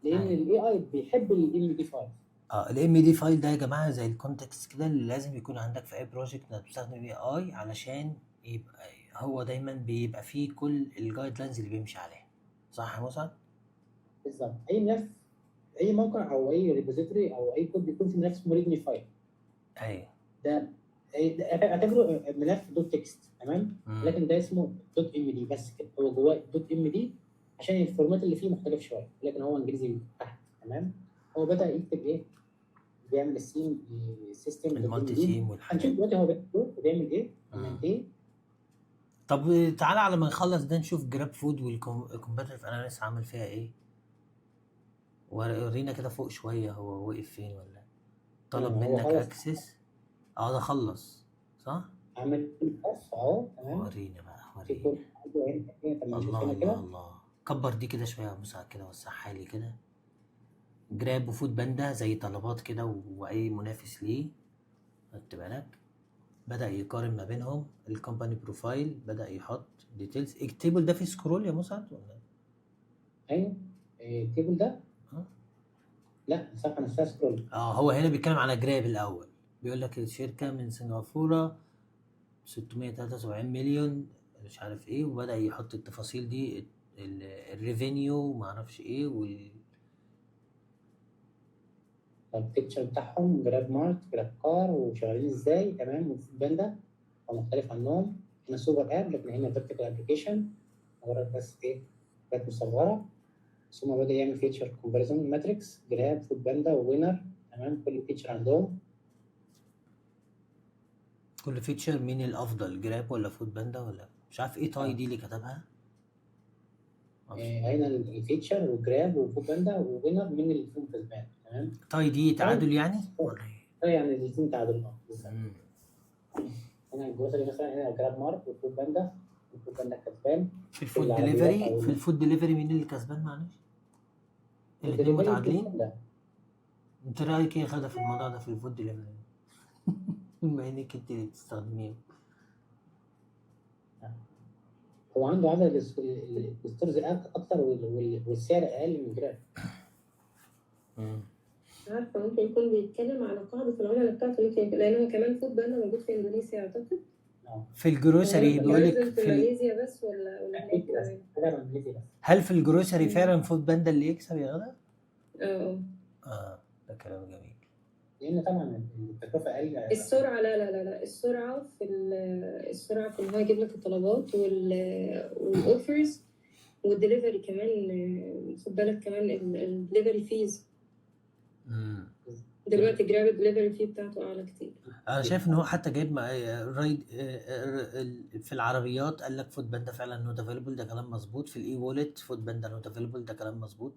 لان ال AI بيحب ال MD file. اه، ال MD file ده يا جماعة زي ال context كده اللي لازم يكون عندك في اي project انك بتستخدم AI، علشان يبقى هو دايما بيبقى فيه كل ال guidelines اللي بيمشي عليها، صح يا مسعد؟ بالظبط. اي ملف، اي موقع او اي repository او اي كود بيكون في ملف اسمه README file. ده اعتبره ملف dot text، تمام. لكن ده اسمه dot md بس كده، هو جواه dot md عشان ال format اللي فيه مختلف شويه، لكن هو انجليزي تحت، تمام. هو بدا يكتب ايه؟ بيعمل ال theme system ال multi theme والحاجات. هنشوف دلوقتي هو بيعمل ايه. ايه. طب تعالى على ما نخلص ده نشوف GrabFood وال competitive analysis عامل فيها ايه. ورينا كده فوق شوية هو وقف فين ولا طلب منك access. ده خلص، صح؟ عامل بس اهو، تمام. ورينا بقى، ورينا. الله الله الله، كبر دي كده شوية يا مسعد كده، وسعها لي كده. Grab و foodpanda زي طلبات كده واي منافس ليه، خدت بالك؟ بدأ يقارن ما بينهم. ال company profile بدأ يحط details. ال table ده فيه scroll يا مسعد ولا؟ ايوه، ال table ده؟ لا صح، انا فيها scroll. هو هنا بيتكلم على Grab الاول، بيقول لك الشركة من سنغافورة 673 مليون مش عارف ايه، وبدأ يحط التفاصيل دي، ال revenue ما اعرفش ايه ال picture بتاعهم GrabMart، GrabCar، وشغالين ازاي، تمام. و foodpanda هو مختلف عنهم، هنا super app لكن هنا vertical application، مجرد بس ايه حاجات مصغره. ثم بدا يعمل feature comparison matrix، Grab، foodpanda، و Winner، تمام. كل feature عندهم كل feature مين الافضل، Grab ولا foodpanda ولا مش عارف ايه. tie دي اللي كتبها. هنا ال feature و Grab و foodpanda و Winner، مين اللي فيهم كسبان، تمام. tie دي تعادل يعني ولا ايه؟ يعني الاثنين تعادل، بالظبط. هنا ال grocery مثلا، هنا GrabMart و foodpanda، و foodpanda كسبان. في ال food delivery، في ال food delivery مين اللي كسبان؟ معلش، الاثنين متعادلين. انت رايك ايه يا غدا في الموضوع ده في ال food delivery بما انك انت اللي بتستخدميه؟ هو عنده عدد ال stores اكتر والسعر اقل من Grab. مش عارفه، ممكن يكون بيتكلم على قاعدة العملاء بتاعته، ممكن لان هو كمان foodpanda موجود في اندونيسيا اعتقد. في ال grocery بيقول لك في ماليزيا بس ولا هناك؟ هل في ال grocery فعلا foodpanda اللي يكسب يا غدا؟ اه اه، ده كلام جميل. لان طبعا التكلفة اقل. السرعة، لا لا لا لا، السرعة في ان هو يجيب لك الطلبات وال offers. والدليفري كمان، خد بالك كمان ال delivery fees. دلوقتي Grab ال delivery fee بتاعته اعلى كتير. انا شايف ان هو حتى جايب ride في العربيات، قال لك foodpanda فعلا not available، ده كلام مظبوط. في ال e-wallet foodpanda not available، ده كلام مظبوط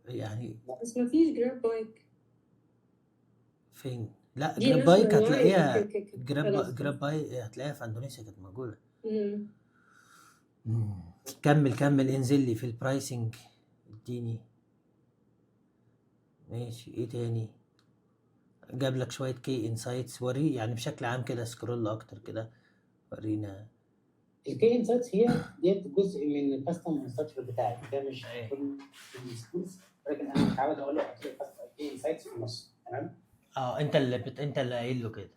يعني. بس ما فيش Grab Bike. فين؟ لا، دي Grab national Bike wide. هتلاقيها. okay. Grab خلاص. Grab Bike هتلاقيها في اندونيسيا كانت موجوده. كمل كمل، انزل لي في ال pricing، اديني. ماشي، ايه تاني؟ جاب لك شوية key insights. وري يعني بشكل عام كده، scroll اكتر كده، ورينا. ال key insights هي ديت جزء من ال custom instructor بتاعي، ده مش أيوة. كل skills، ولكن انا متعود اقول له حط لي key insights في النص، تمام. اه، انت اللي قايل له كده.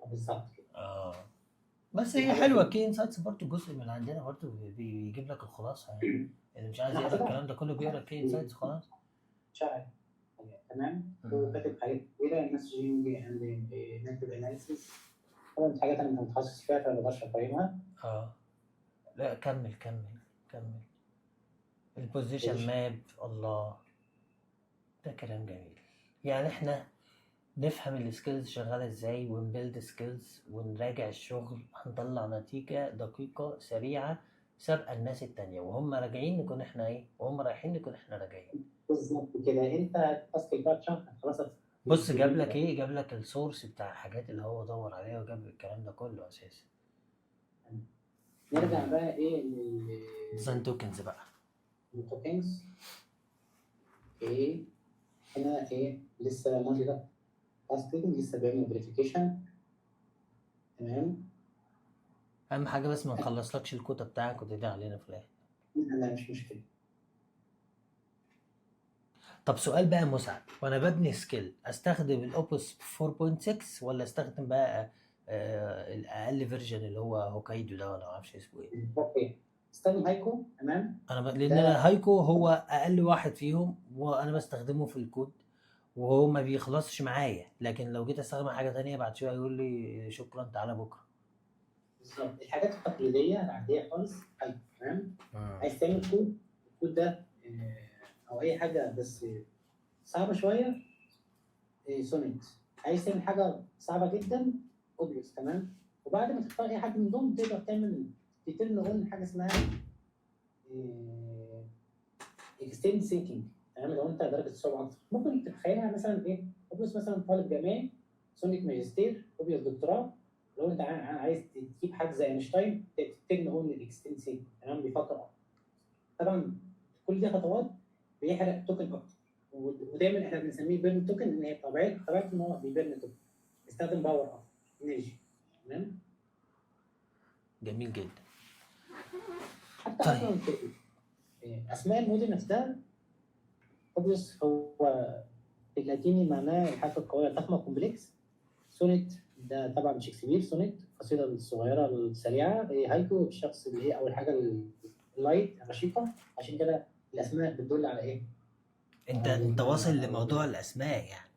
بالظبط كده. اه، بس هي حلوة key insights برضو، جزء من عندنا برضو بيجيب لك الخلاصة يعني، اللي مش عايز أنا يقرا حاططها. الكلام ده كله بيقرا key insights خلاص. شرح، تمام. هو كاتب حاجات كتيره، messaging and network analysis، طبعا دي حاجات انا مش متخصص فيها فما بقدرش اقيمها. اه لا، كمل كمل كمل. ال position map، الله، ده كلام جميل. يعني احنا نفهم ال skills شغالة ازاي ون build skills ونراجع الشغل، هنطلع نتيجة دقيقة سريعة سابقة الناس التانية، وهم راجعين نكون احنا ايه، وهم رايحين نكون احنا راجعين. بالظبط كده، انت ال task بتاعت شهر هتخلصها. بص، جاب لك ايه؟ جاب لك ال source بتاع الحاجات اللي هو دور عليها، وجاب الكلام ده كله اساسا. نرجع بقى ايه لل design tokens بقى. ال tokens. okay، هنا ايه؟ لسه multitasking، لسه بيعمل verification، تمام. اهم حاجة بس ما نخلصلكش الكوتا بتاعك وتدعي علينا في الاخر. لا، مش مشكله. طب سؤال بقى مسعد، وانا ببني skill استخدم ال Opus 4.6 ولا استخدم بقى الاقل version اللي هو هوكايدو ده، ولا ما اعرفش اسمه ايه؟ okay، استخدم هايكو، تمام. لان ده- انا هايكو هو اقل واحد فيهم، وانا بستخدمه في الكود وهو ما بيخلصش معايا، لكن لو جيت استخدم حاجة تانية بعد شوية يقول لي شكرا تعالى بكره. بالظبط، الحاجات التقليدية العادية خالص هايكو، تمام. عايز تعمل code، ال code ده او اي حاجة بس صعبة شويه، سونيت. عايز تعمل حاجة صعبة جدا، Opus، تمام. وبعد ما تختار اي حد من دول تقدر تعمل ت turn on حاجة اسمها extend thinking، تمام. لو انت درجه الصعوبة اكتر، ممكن تتخيلها مثلا ايه؟ Opus مثلا طالب جامعي، سونيت ماجستير، Opus دكتوراه. لو انت عايز تجيب حد زي اينشتاين، ت turn on ال extend thinking، تمام، بيفكر اكتر. طبعا كل دي خطوات بيحرق token اكتر، ودايما احنا بنسميه burn token، ان هي طبيعته ان هو بي burn token، بيستخدم power اكتر، energy، تمام. جميل جدا. حتى طيب. اصلا في اسماء الموديل نفسها، Opus هو باللاتيني معناه الحاجة القوية الضخمه، complex. سونيت ده طبعا شكسبير، سونيت القصيدة الصغيرة السريعه. هايكو الشخص اللي هي اول حاجة ال light الرشيقه. عشان كده الاسماء بتدل على ايه؟ انت واصل لموضوع الاسماء يعني.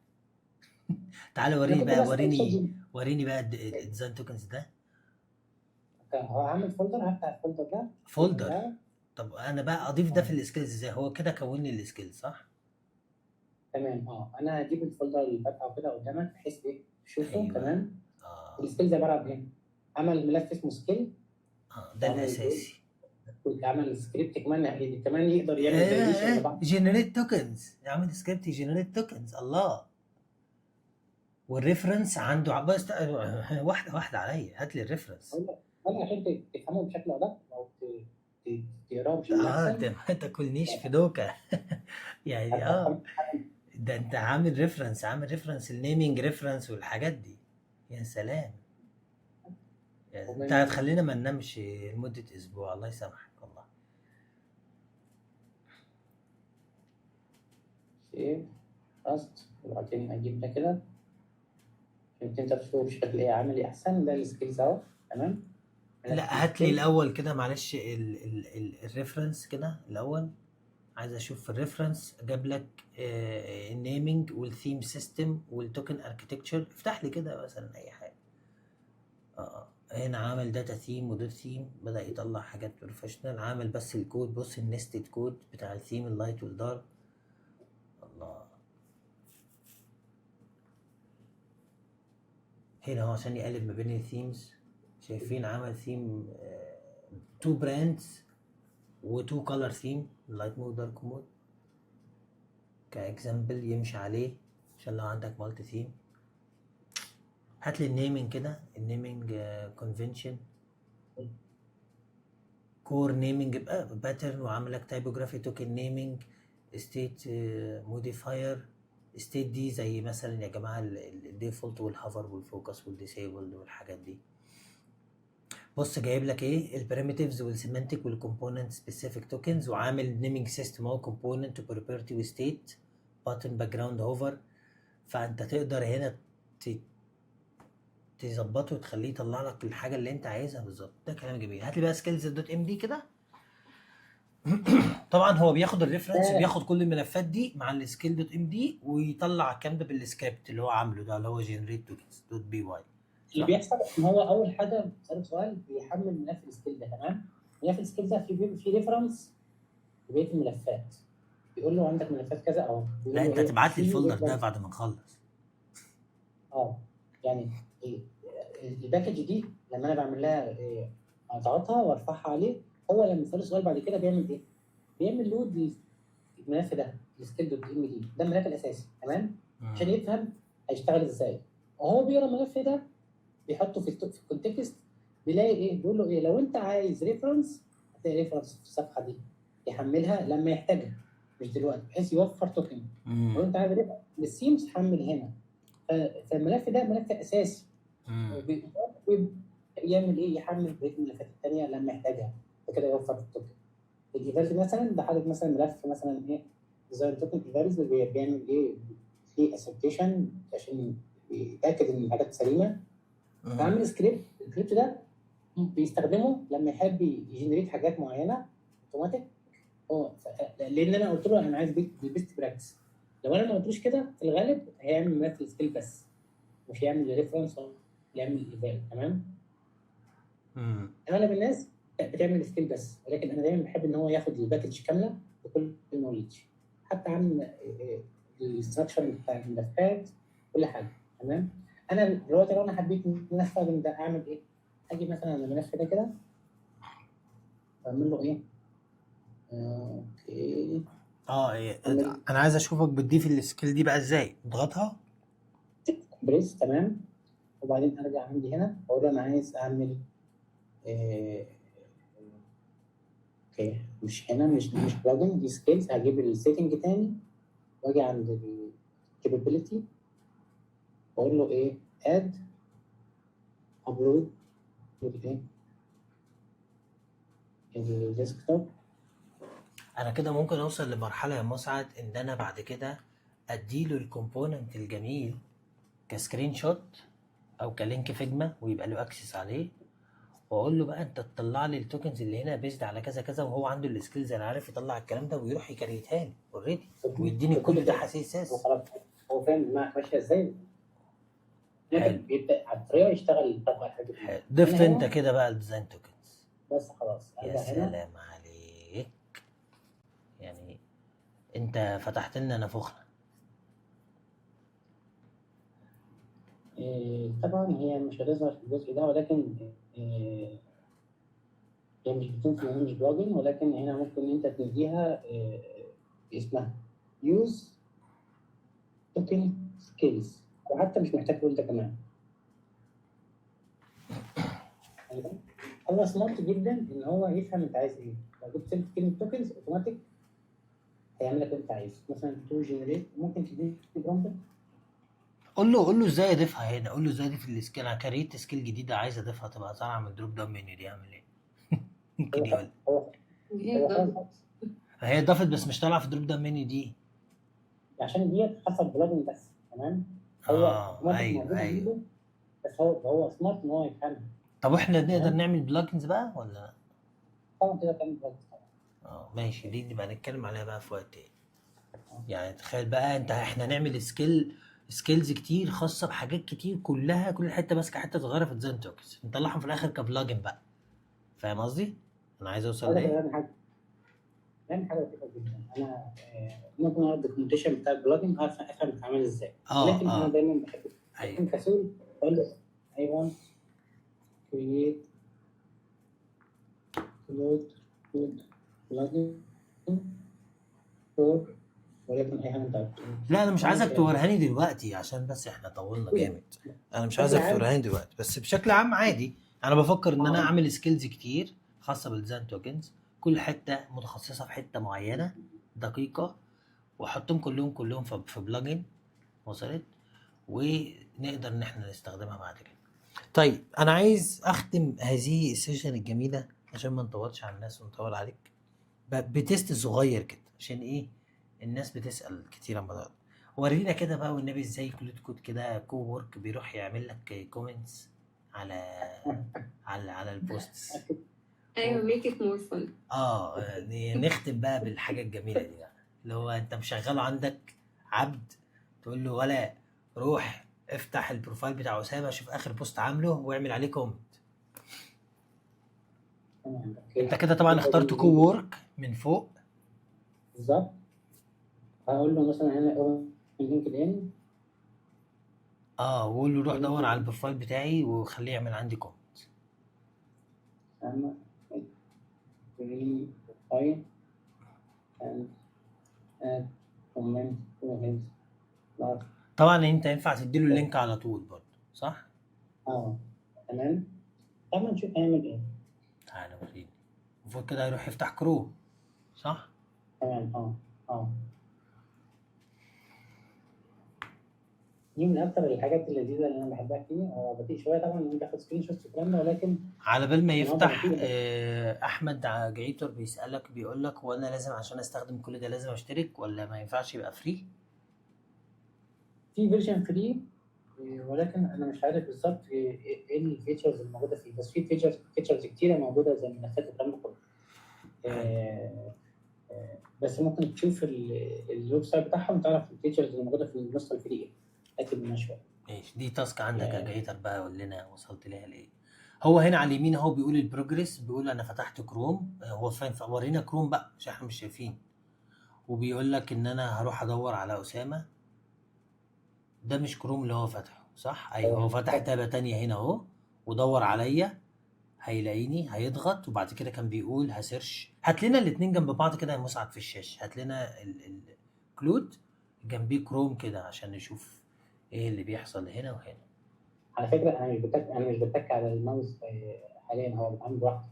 تعالى انا وريني كنت بقى بس وريني وريني بقى ال design tokens ده. هو عامل folder، هفتح ال folder ده. folder. ده. طب انا بقى اضيف ده في ال skills ازاي؟ هو كده كون لي ال skills، صح؟ تمام، انا هجيب ال folder اللي فاتحة كده قدامك بحيث ايه تشوفه. ايوه. تمام. اه. ال skills عبارة عن ايه؟ عمل ملف اسمه skill. اه، ده عمل الاساسي. عمل سكريبت كمان يقدر يعمل validation لبعض. generate tokens، عامل script generate tokens، الله. وال reference عنده بس واحدة واحدة عليا، هات لي ال reference. اقول لك انا عشان تفهمه بشكل ادق او تقراه بشكل اه، احسن. انت ما تاكلنيش في دوكا يعني. ده انت عامل reference، عامل reference ال naming reference والحاجات دي، يا سلام. انت هتخلينا ما ننامش لمدة اسبوع، الله يسامحك والله. save fast، وبعدين اجيب ده كده عشان انت تشوفه بشكل ايه عملي احسن. ده ال skills اهو، تمام. لا، هات لي الاول كده معلش ال reference كده الاول، عايز اشوف في ال reference جاب لك ال naming وال theme system وال token architecture. افتح لي كده مثلا اي حاجة. هنا عامل data theme و dot theme، بدأ يطلع حاجات professional. عامل بس الكود، بص ال nested code بتاع ال theme ال light وال dark. الله، هنا هو عشان يقلب ما بين ال themes. شايفين عمل theme two brands و two color theme، light mode dark mode ك example يمشي عليه عشان لو عندك multi theme. هات لي ال naming كده، ال naming convention core naming pattern، وعامل لك typography token naming state modifier state دي زي مثلا يا جماعة ال default وال hover وال focus وال disabled والحاجات دي. بص جايب لك ايه ال primitives وال semantic وال component specific tokens، وعامل naming system اهو component و property و state button background hover. فانت تقدر هنا تظبطه وتخليه يطلع لك الحاجة اللي انت عايزها بالظبط. ده كلام جميل. هات لي بقى skills dot md كده. طبعا هو بياخد ال reference، ده بياخد كل الملفات دي مع ال skill dot md ويطلع الكلام ده بالسكريبت اللي هو عامله ده، اللي هو generate tokens dot py. اللي صح؟ بيحصل ان هو اول حاجة بسأله سؤال بيحمل ملف ال skill ده، تمام؟ ملف ال skill ده في reference لبقية الملفات، بيقول له عندك ملفات كذا اهو، بيقول لا له انت ايه تبعت لي في ال folder ده reference. بعد ما نخلص. يعني إيه ال package دي لما انا بعمل لها إيه، اضغطها وارفعها عليه، هو لما يساله سؤال بعد كده بيعمل ايه؟ بيعمل load للملف ده ال skill dot md، ده الملف الاساسي، تمام؟ عشان يفهم هيشتغل ازاي. وهو بيقرا الملف ده بيحطه في ال context، بيلاقي ايه؟ بيقول له ايه؟ لو انت عايز reference هتلاقي reference في الصفحة دي، يحملها لما يحتاجها مش دلوقتي، بحيث يوفر token. لو انت عايز reference لل themes حمل هنا. فالملف ده ملف اساسي، ويعمل ايه؟ يحمل بقية الملفات الثانية لما يحتاجها، فكده يوفر ال token. ال evals مثلا ده حاطط مثلا ملف مثلا ايه؟ design token evals، بيعمل ايه؟ في acceptation عشان يتاكد ان الحاجات سليمة. فعامل script، ال script ده بيستخدمه لما يحب ي generate حاجات معينة اوتوماتيك. هو لان انا قلت له انا عايز ال best practice، لو انا ما قلتلوش كده في الغالب هيعمل ملف ال skill بس، مش هيعمل reference ولا يعمل eval، تمام؟ اغلب الناس بتعمل skill بس، ولكن انا دايما بحب ان هو ياخد ال package كاملة بكل ال knowledge، حتى عن ال structure بتاع الملفات كل حاجة، تمام؟ انا دلوقتي لو انا حبيت ان انا استخدم ده اعمل ايه؟ اجي مثلا على الملف ده كده واعمل له ايه؟ okay. إيه، انا عايز اشوفك بتضيف ال skill دي بقى ازاي. اضغطها press، تمام. وبعدين ارجع عندي هنا واقول انا عايز اعمل okay، مش هنا، مش plugin، دي skills. هجيب ال setting تاني واجي عند ال capability واقول له ايه؟ add upload ايه؟ ال desktop. انا كده ممكن اوصل لمرحلة يا مسعد ان انا بعد كده اديله ال component الجميل ك screenshot او ك link Figma ويبقى له access عليه، واقول له بقى انت تطلع لي ال tokens اللي هنا based على كذا كذا، وهو عنده ال skills انا عارف يطلع الكلام ده ويروح ي create ها لي already ويديني كل ده حساس. وخلاص هو فاهم دماغك ماشية ازاي، حلو. بيبدا على الطريقة يشتغل يطبق الحاجات دي. حلو. ضفت هنا انت كده بقى ال design tokens. بس خلاص. يا ارجع هنا. سلام عليك، يعني انت فتحت لنا نافوخنا. طبعا هي مش هتظهر في الجزء ده، ولكن هي مش بتكون في مش plugin، ولكن هنا ممكن انت تديها اسمها use token skills، وحتى مش محتاج تقول ده كمان. هو smart جدا ان هو يفهم انت عايز ايه. لو جبت كلمة tokens اوتوماتيك هيعمل لك اللي انت عايزه. مثلا to generate، ممكن تديه prompt. قول له ازاي اضيفها هنا، قول له ازاي اضيف ال skill. انا create skill جديدة عايز اضيفها تبقى طالعه من drop down menu دي، اعمل ايه؟ ممكن يقول هو هي هو ضغط. خلاص هي اتضافت بس مش طالعه في drop down menu دي، عشان ديت خاصة plugin بس، تمام؟ هو اوتوماتيك ايوه موجود ايوه. عنده، بس هو smart ان هو يفهمها. طب واحنا نقدر تمام؟ نعمل plugins بقى ولا لا؟ طبعا تقدر تعمل plugins طبعا. ماشي، دي نبقى نتكلم عليها بقى في وقت تاني. يعني تخيل بقى انت احنا نعمل skill skills كتير خاصة بحاجات كتير، كلها كل حتة ماسكه حتة صغيرة في design tokens، نطلعهم في الاخر ك plugin بقى. فاهم قصدي؟ انا عايز اوصل اقول لك لايه؟ انا حاجه، يعني حاجة لطيفة جدا. انا ممكن اقرا ال documentation بتاع ال plugin، اعرف افهم بيتعمل ازاي، ولكن انا دايما بحب اكون كسول، اقول له I want create Claude Code plugin for وليكن اي حاجة انت عايزها. لا انا مش عايزك توريهاني دلوقتي عشان بس احنا طولنا جامد. انا مش عايزك توريهاني دلوقتي، بس بشكل عام عادي. انا بفكر ان انا اعمل skills كتير خاصة بال design tokens، كل حتة متخصصة في حتة معينة دقيقه، واحطهم كلهم في plugin وصلت، ونقدر ان احنا نستخدمها بعد كده. طيب انا عايز اختم هذه ال session الجميلة عشان ما نطولش على الناس ونطول عليك ب test صغير كده، عشان ايه الناس بتسال كتير عن الموضوع ده. ورينا كده بقى والنبي ازاي Claude Code كده Cowork بيروح يعمل لك comments على ال posts. ايوه، make it more fun. نختم بقى بالحاجة الجميلة دي بقى، اللي هو انت مشغله عندك عبد تقول له ولا روح افتح ال profile بتاع اسامة، شوف اخر post عامله واعمل عليه comment. تمام. انت كده طبعا اخترت Cowork من فوق. بالظبط. هقول له مثلا هنا open LinkedIn. وقول له روح دور على ال profile بتاعي وخليه يعمل عندي comment. تمام، profile and add comment to his last. طبعا انت ينفع تديله ال link على طول برضه، صح؟ تمام. طبعا نشوف هيعمل ايه. تعالى وريني. المفروض كده هيروح يفتح كروم، صح؟ تمام. دي من اكتر الحاجات اللذيذة اللي انا بحبها فيه. هو بطيء شوية طبعا لان بياخد screenshot والكلام ده، ولكن على بال ما إن هو يفتح بطيء. احمد جعيتر بيسالك بيقول لك هو انا لازم عشان استخدم كل ده لازم اشترك ولا ما ينفعش يبقى free؟ في version free، ولكن انا مش عارف بالظبط ايه ال features الموجودة فيه، بس في features كتيرة موجودة زي الملفات والكلام ده كله. بس ممكن تشوف ال website بتاعهم تعرف ال features اللي موجودة في النسخة ال free ايه. اتاكد منها شوية. ماشي، دي task عندك يا جعيتر بقى، قول لنا وصلت ليها لايه. هو هنا على اليمين اهو بيقول ال progress، بيقول انا فتحت كروم. هو فين؟ ورينا كروم بقى عشان احنا مش شايفين. وبيقول لك ان انا هروح ادور على اسامة. ده مش كروم اللي هو فتحه، صح؟ ايوه، هو فتح تابه تانية هنا اهو، ودور عليا هيلاقيني، هيضغط، وبعد كده كان بيقول ه search. هات لنا الاتنين جنب بعض كده يا مسعد في الشاشة، هات لنا ال Claude جنبيه كروم كده عشان نشوف ايه اللي بيحصل هنا وهنا. على فكرة انا مش بتك على الماوس حاليا، هو بيتعامل براحته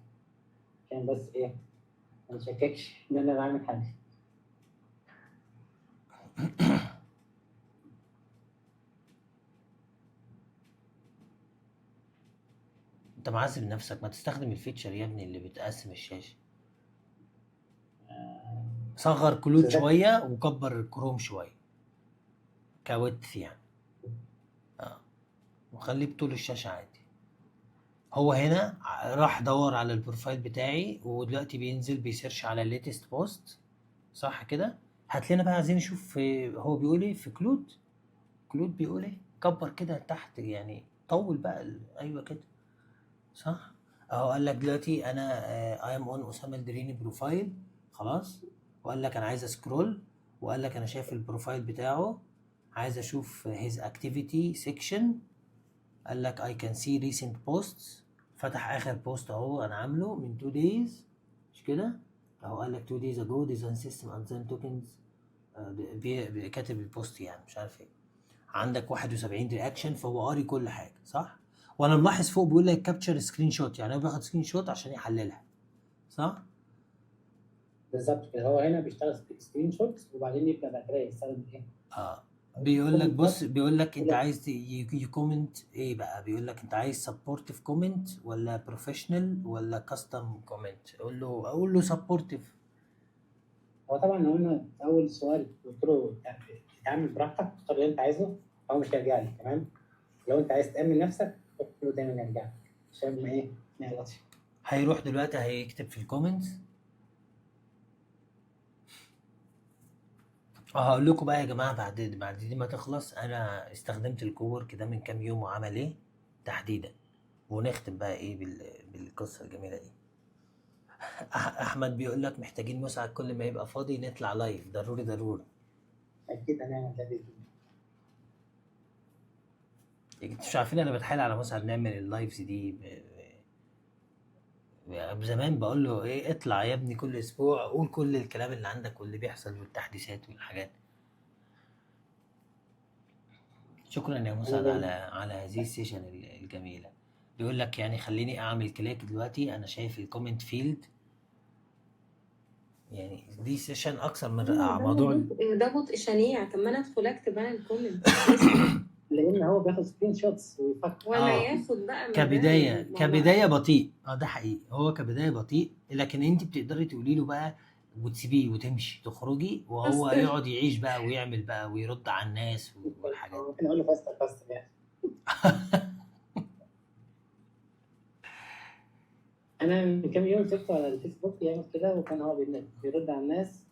عشان بس ايه ما نشككش ان انا بعمل حاجة. انت معذب نفسك، ما تستخدم ال feature يا ابني اللي بتقسم الشاشة. صغر Claude شوية وكبر الكروم شوية ك width يعني، وخليه بطول الشاشة عادي. هو هنا راح دور على ال profile بتاعي، ودلوقتي بينزل بي search على ال latest post، صح كده؟ هات لنا بقى، عايزين نشوف هو بيقول ايه في Claude. Claude بيقول ايه؟ كبر كده تحت يعني، طول بقى ايوه كده، صح؟ اهو قال لك دلوقتي انا I am on اسامة الدريني profile، خلاص. وقال لك انا عايز scroll، وقال لك انا شايف ال profile بتاعه، عايز اشوف his activity section. قال لك I can see recent posts، فتح اخر post اهو انا عامله من 2 days، مش كده؟ اهو قال لك 2 days ago design system and design tokens، كاتب ال post يعني مش عارف ايه. عندك 71 reaction، فهو قاري كل حاجة، صح؟ وانا ملاحظ فوق بيقول لك capture screenshot، يعني هو بياخد screenshot عشان يحللها، صح؟ بالظبط كده. هو هنا بيشتغل screenshot وبعدين يبدا بعد كده يستخدم ايه؟ بيقول لك بص، بيقول لك انت عايز ي comment ايه بقى؟ بيقول لك انت عايز supportive comment ولا professional ولا custom comment؟ اقول له supportive. هو طبعا لو انا اول سؤال قلت له اتعامل براحتك، اختار اللي انت عايزه، هو مش هيرجع لي، تمام؟ لو انت عايز تامن نفسك قلت له دايما يرجع لك عشان ما ايه ما يغلطش. هيروح دلوقتي هيكتب في ال comments. طب اه هقول لكم بقى يا جماعة، بعد دي ما تخلص، انا استخدمت ال Cowork ده من كام يوم وعمل ايه تحديدا، ونختم بقى ايه بالقصة الجميلة دي. احمد بيقول لك محتاجين مسعد كل ما يبقى فاضي نطلع live، ضروري ضروري. اكيد هنعمل ده باذن الله. انتوا مش عارفين انا بتحايل على مسعد نعمل ال lives دي زمان بقول له ايه، اطلع يا ابني كل اسبوع قول كل الكلام اللي عندك واللي بيحصل والتحديثات والحاجات. شكرا يا مسعد على هذه ال session الجميلة. بيقول لك يعني خليني اعمل click دلوقتي، انا شايف ال comment field، يعني دي session اكثر من رائعة. موضوع ده بطء شنيع. طب ما انا ادخل اكتب انا ال comment لان هو بياخد screenshots ويفكر. ولا ياخد بقى ما ده كبداية الموضوع. كبداية بطيء، ده حقيقي، هو كبداية بطيء، لكن انت بتقدري تقولي له بقى وتسيبيه وتمشي تخرجي، وهو faster. يقعد يعيش بقى ويعمل بقى ويرد على الناس والحاجات. ممكن اقول له faster faster يعني. انا من كام يوم شفته على الفيسبوك يعمل كده، وكان هو بيرد على الناس،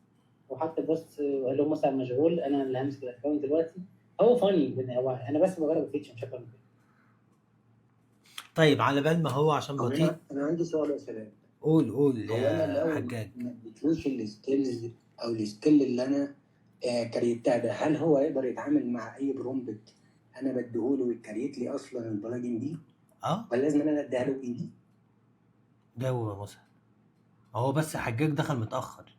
وحط post وقال لهم مسعد مشغول، انا اللي همسك ال account دلوقتي. هو funny، هو انا بس بجرب ال feature مش اكتر من كده. طيب على بال ما هو عشان طب بطيء. انا عندي سؤال يا شباب. قول قول هو انا يا لو حجاج. ما اديتلوش ال skills او ال skill اللي انا create تها ده، هل هو يقدر يتعامل مع اي prompt انا بديهوله وي create لي اصلا ال plugin دي؟ ولا لازم انا اديها له بايدي؟ جاوب يا مسعد، هو بس حجاج دخل متاخر.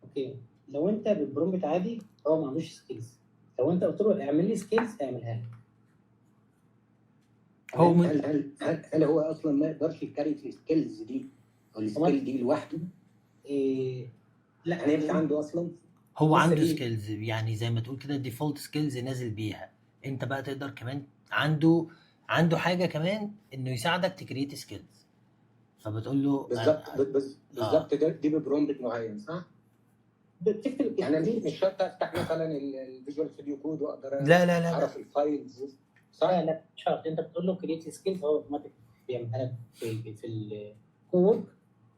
okay، لو انت بال prompt عادي هو ما عندوش skills، لو انت قلت له اعمل لي skills اعملها لك. هو من هل هو اصلا ما يقدرش ي create ال skills دي او ال skill دي لوحده؟ إيه لا، يعني هي مش عنده اصلا. هو لسه عنده دي skills، يعني زي ما تقول كده default skills نازل بيها. انت بقى تقدر كمان عنده حاجة كمان انه يساعدك ت create skills، فبتقول له بالظبط، بالظبط، ده دي ب prompt معين صح؟ بتكتب يعني مش شرط افتح مثلا ال Visual Studio Code واقدر لا لا لا لا. اعرف ال files صح؟ لا لا مش شرط، انت بتقول له create skills هو اوتوماتيك بيعملها لك في ال Cowork،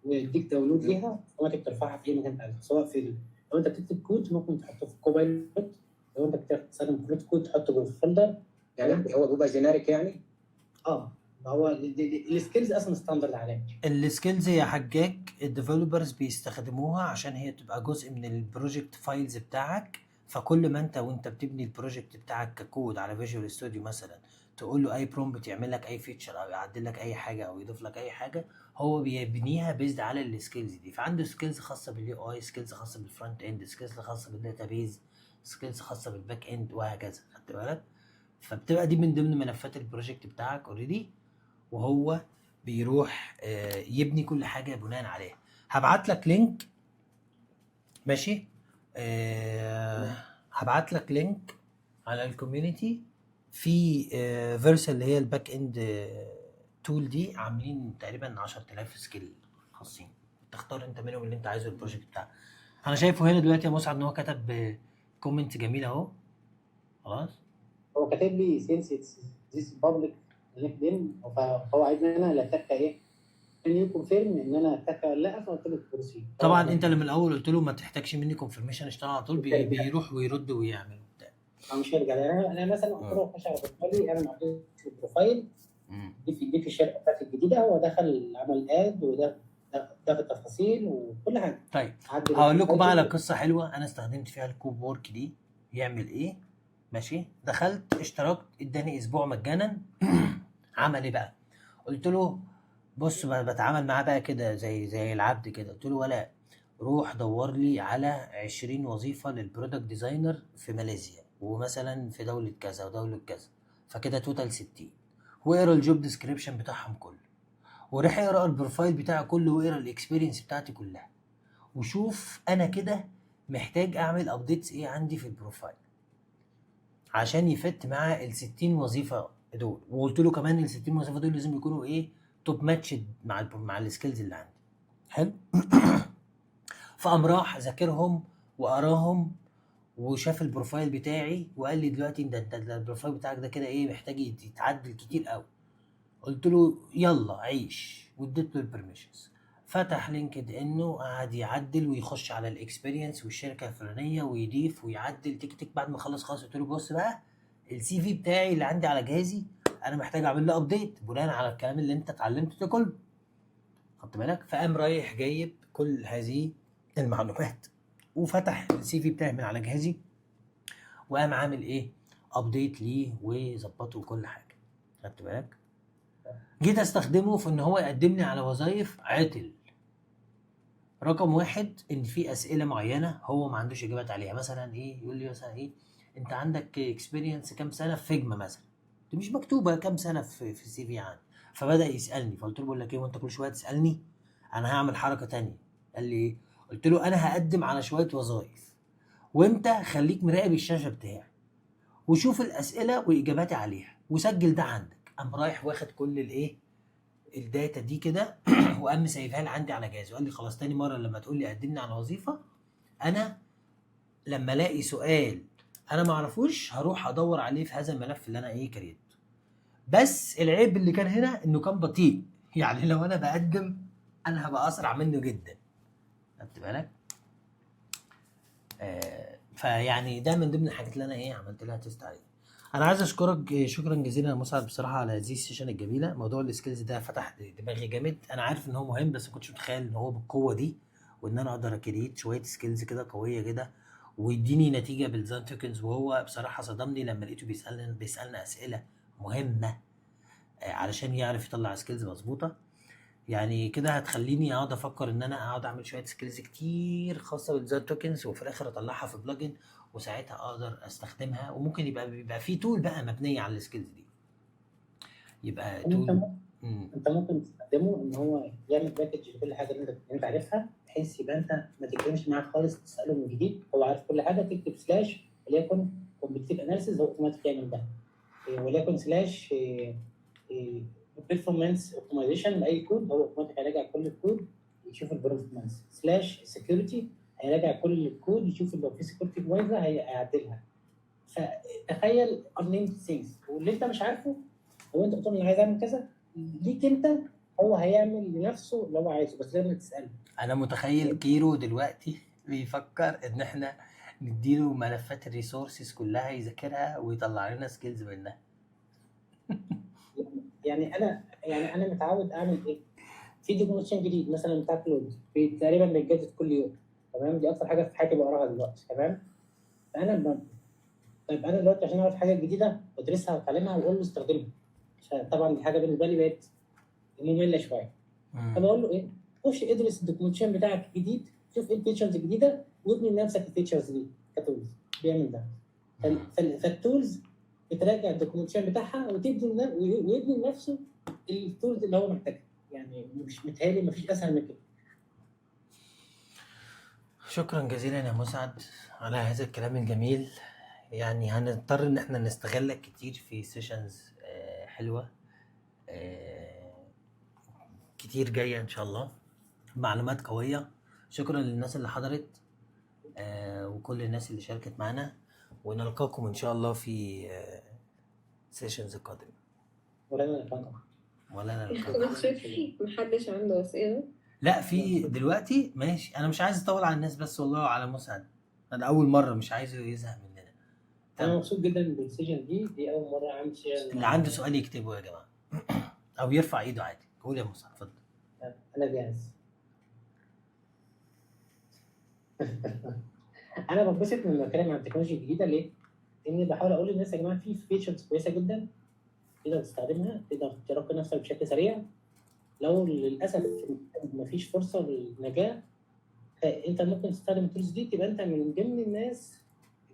ويديك download ليها اوتوماتيك ترفعها في اي مكان انت عايزه، سواء في لو انت بتكتب كود ممكن تحطه في Copilot، لو انت بتستخدم Claude Code تحطه جوه ال folder. يعني هو بيبقى generic يعني؟ هو ال skills اصلا standard عليه. ال skills يا حجاج ال developers بيستخدموها عشان هي تبقى جزء من ال project files بتاعك، فكل ما انت وانت بتبني ال project بتاعك ككود على Visual Studio مثلا تقول له اي prompt يعمل لك اي feature او يعدل لك اي حاجة او يضيف لك اي حاجة، هو بيبنيها based على ال skills دي. فعنده skills خاصة بال UI، skills خاصة بال front end، skills خاصة بال database، skills خاصة بال back end، وهكذا. خدت بالك؟ فبتبقى دي من ضمن ملفات ال project بتاعك already، وهو بيروح يبني كل حاجة بناء عليها. هبعت لك link، ماشي؟ هبعت لك link على ال community في Vercel اللي هي ال back end tool دي، عاملين تقريبا 10000 skill خاصين، تختار انت منهم اللي انت عايزه ال project بتاعك. انا شايفه هنا دلوقتي يا مسعد ان هو كتب comment جميل اهو. خلاص هو كاتب لي since it's this public LinkedIn، فهو عايزني انا اللي اتك ايه، can you confirm ان انا اتك ولا لا، فقلت له proceed. طبعا انت لما الاول قلت له ما تحتاجش مني confirmation، اشتغل على طول، بيروح ويرد ويعمل وبتاع. انا مش هرجع، يعني انا مثلا قلت له خش على profile ي، اعمل update لل profile، دي في الشركة بتاعتي الجديدة، هو دخل عمل add وده ده التفاصيل وكل حاجة. طيب عدل هقول لكم بقى على ال profile. قصة حلوة انا استخدمت فيها ال Cowork دي. يعمل ايه؟ ماشي، دخلت اشتركت، اداني اسبوع مجانا. عمل ايه بقى؟ قلت له بص، بتعامل معاه بقى كده زي العبد كده. قلت له ولا روح دور لي على 20 وظيفة لل product designer في ماليزيا، ومثلا في دولة كذا ودولة كذا، فكده total 60، واقرا ال job description بتاعهم كله، وراح اقرا ال profile بتاعي كله، واقرا ال experience بتاعتي كلها، وشوف انا كده محتاج اعمل updates ايه عندي في ال profile عشان ي fit مع ال 60 وظيفة دول. وقلت له كمان ال 60 وظيفة دول لازم يكونوا ايه، top match مع ال skills اللي عندي. حلو. فقام راح ذاكرهم وقراهم وشاف ال profile بتاعي وقال لي دلوقتي انت ال profile بتاعك ده كده ايه، محتاج يتعدل كتير قوي. قلت له يلا عيش، واديت له ال permissions. فتح LinkedIn وقعد يعدل ويخش على ال experience والشركة الفلانية ويضيف ويعدل تك تك. بعد ما خلص خلاص قلت له بص بقى، ال CV بتاعي اللي عندي على جهازي انا محتاج اعمل له update بناء على الكلام اللي انت اتعلمته ده كله، خدت بالك؟ فقام رايح جايب كل هذه المعلومات وفتح ال CV بتاعي من على جهازي وقام عامل ايه؟ update ليه وظبطه وكل حاجه، خدت بالك؟ جيت استخدمه في ان هو يقدمني على وظايف، عطل. رقم واحد، ان في اسئلة معينة هو ما عندوش اجابات عليها. مثلا ايه؟ يقول لي مثلا ايه، انت عندك experience كام سنة في Figma مثلا؟ دي مش مكتوبة كام سنة في ال CV عندي. فبدا يسالني، فقلت له بقول لك ايه، وانت كل شوية تسالني، انا هعمل حركة تانية. قال لي ايه؟ قلت له انا هقدم على شوية وظايف وانت خليك مراقب الشاشة بتاعي وشوف الاسئلة واجاباتي عليها وسجل ده عندك. قام رايح واخد كل الايه، ال data دي كده، وقام مسيفها لي عندي على جهازي، وقال لي خلاص، تاني مرة لما تقول لي قدمني على وظيفه، انا لما الاقي سؤال انا ما اعرفوش هروح ادور عليه في هذا الملف اللي انا ايه create ته. بس العيب اللي كان هنا انه كان بطيء، يعني لو انا بقدم انا هبقى اسرع منه جدا، خدت بالك؟ فيعني ده من ضمن الحاجات اللي انا ايه عملت لها test عليها. انا عايز اشكرك شكرا جزيلا يا مسعد بصراحة على هذه ال session الجميله. موضوع ال skills ده فتح دماغي جامد. انا عارف ان هو مهم بس ما كنتش متخيل ان هو بالقوة دي، وان انا اقدر ا create شوية skills كده قوية كده ويديني نتيجة بال design tokens. وهو بصراحة صدمني لما لقيته بيسالنا اسئلة مهمة علشان يعرف يطلع skills مظبوطه. يعني كده هتخليني اقعد افكر ان انا اقعد اعمل شوية skills كتير خاصة بال design tokens، وفي الاخر اطلعها في plugin، وساعتها اقدر استخدمها، وممكن يبقى في tool بقى مبنية على ال skills دي، يبقى انت tool. ممكن انت ممكن تستخدمه ان هو يعمل package لكل حاجة اللي انت عارفها، بحيث يبقى انت ما تتكلمش معاه خالص، تساله من جديد، هو عارف كل حاجه. تكتب slash وليكن competitive analysis، هو اوتوماتيك يعمل ده، وليكن slash performance optimization لاي كود، هو اوتوماتيك هيراجع كل الكود يشوف ال performance. slash security، هيراجع كل الكود يشوف لو في security بايظة هيعدلها. فتخيل unnamed things، واللي انت مش عارفه هو انت قلت له انا عايز اعمل كذا ليك انت، هو هيعمل لنفسه اللي هو عايزه بس لازم تساله. انا متخيل كيرو دلوقتي بيفكر ان احنا نديله ملفات ال resources كلها يذاكرها ويطلع لنا skills منها. يعني انا متعود اعمل ايه؟ في documentation جديد مثلا بتاع Claude تقريبا بيتجدد كل يوم، تمام؟ دي اكتر حاجة في حياتي بقراها دلوقتي، تمام؟ طيب انا دلوقتي عشان اعرف حاجة جديدة بدرسها واتعلمها واقول له استخدمها، عشان طبعا دي حاجة بالنسبة لي بقت مملة شويه. فبقول له ايه؟ خش ادرس ال documentation بتاعك الجديد، شوف ايه ال features الجديدة وابني لنفسك ال features دي ك tools. بيعمل ده. فال tools بتراجع ال documentation بتاعها ويبني لنفسه ال tools اللي هو محتاجها. يعني مش متهيألي مفيش اسهل من كده. شكرا جزيلا يا مسعد على هذا الكلام الجميل. يعني هنضطر ان احنا نستغلك كتير في sessions حلوة كتير جاية ان شاء الله، معلومات قوية. شكرا للناس اللي حضرت وكل الناس اللي شاركت معنا، ونلقاكم ان شاء الله في sessions القادمة. ولنا لقاء. ولا نلقاكم. بس محدش عنده أسئلة؟ لا، في دلوقتي. ماشي، انا مش عايز اطول على الناس بس والله وعلى مسعد، انا اول مرة مش عايزه يزهق مننا. انا تمام. مبسوط جدا بال session دي، دي اول مرة اعمل session. اللي عنده سؤال يكتبه يا جماعة او يرفع ايده عادي. قول يا مسعد، اتفضل. انا جاهز. انا بتبسط لما بتكلم عن التكنولوجيا الجديده. ليه؟ لاني بحاول اقول للناس يا جماعة في features كويسة جدا تقدر تستخدمها، تقدر ترقي نفسك بشكل سريع. لو للاسف مفيش فرصة للنجاة، انت ممكن تستخدم ال tools دي تبقى انت من ضمن الناس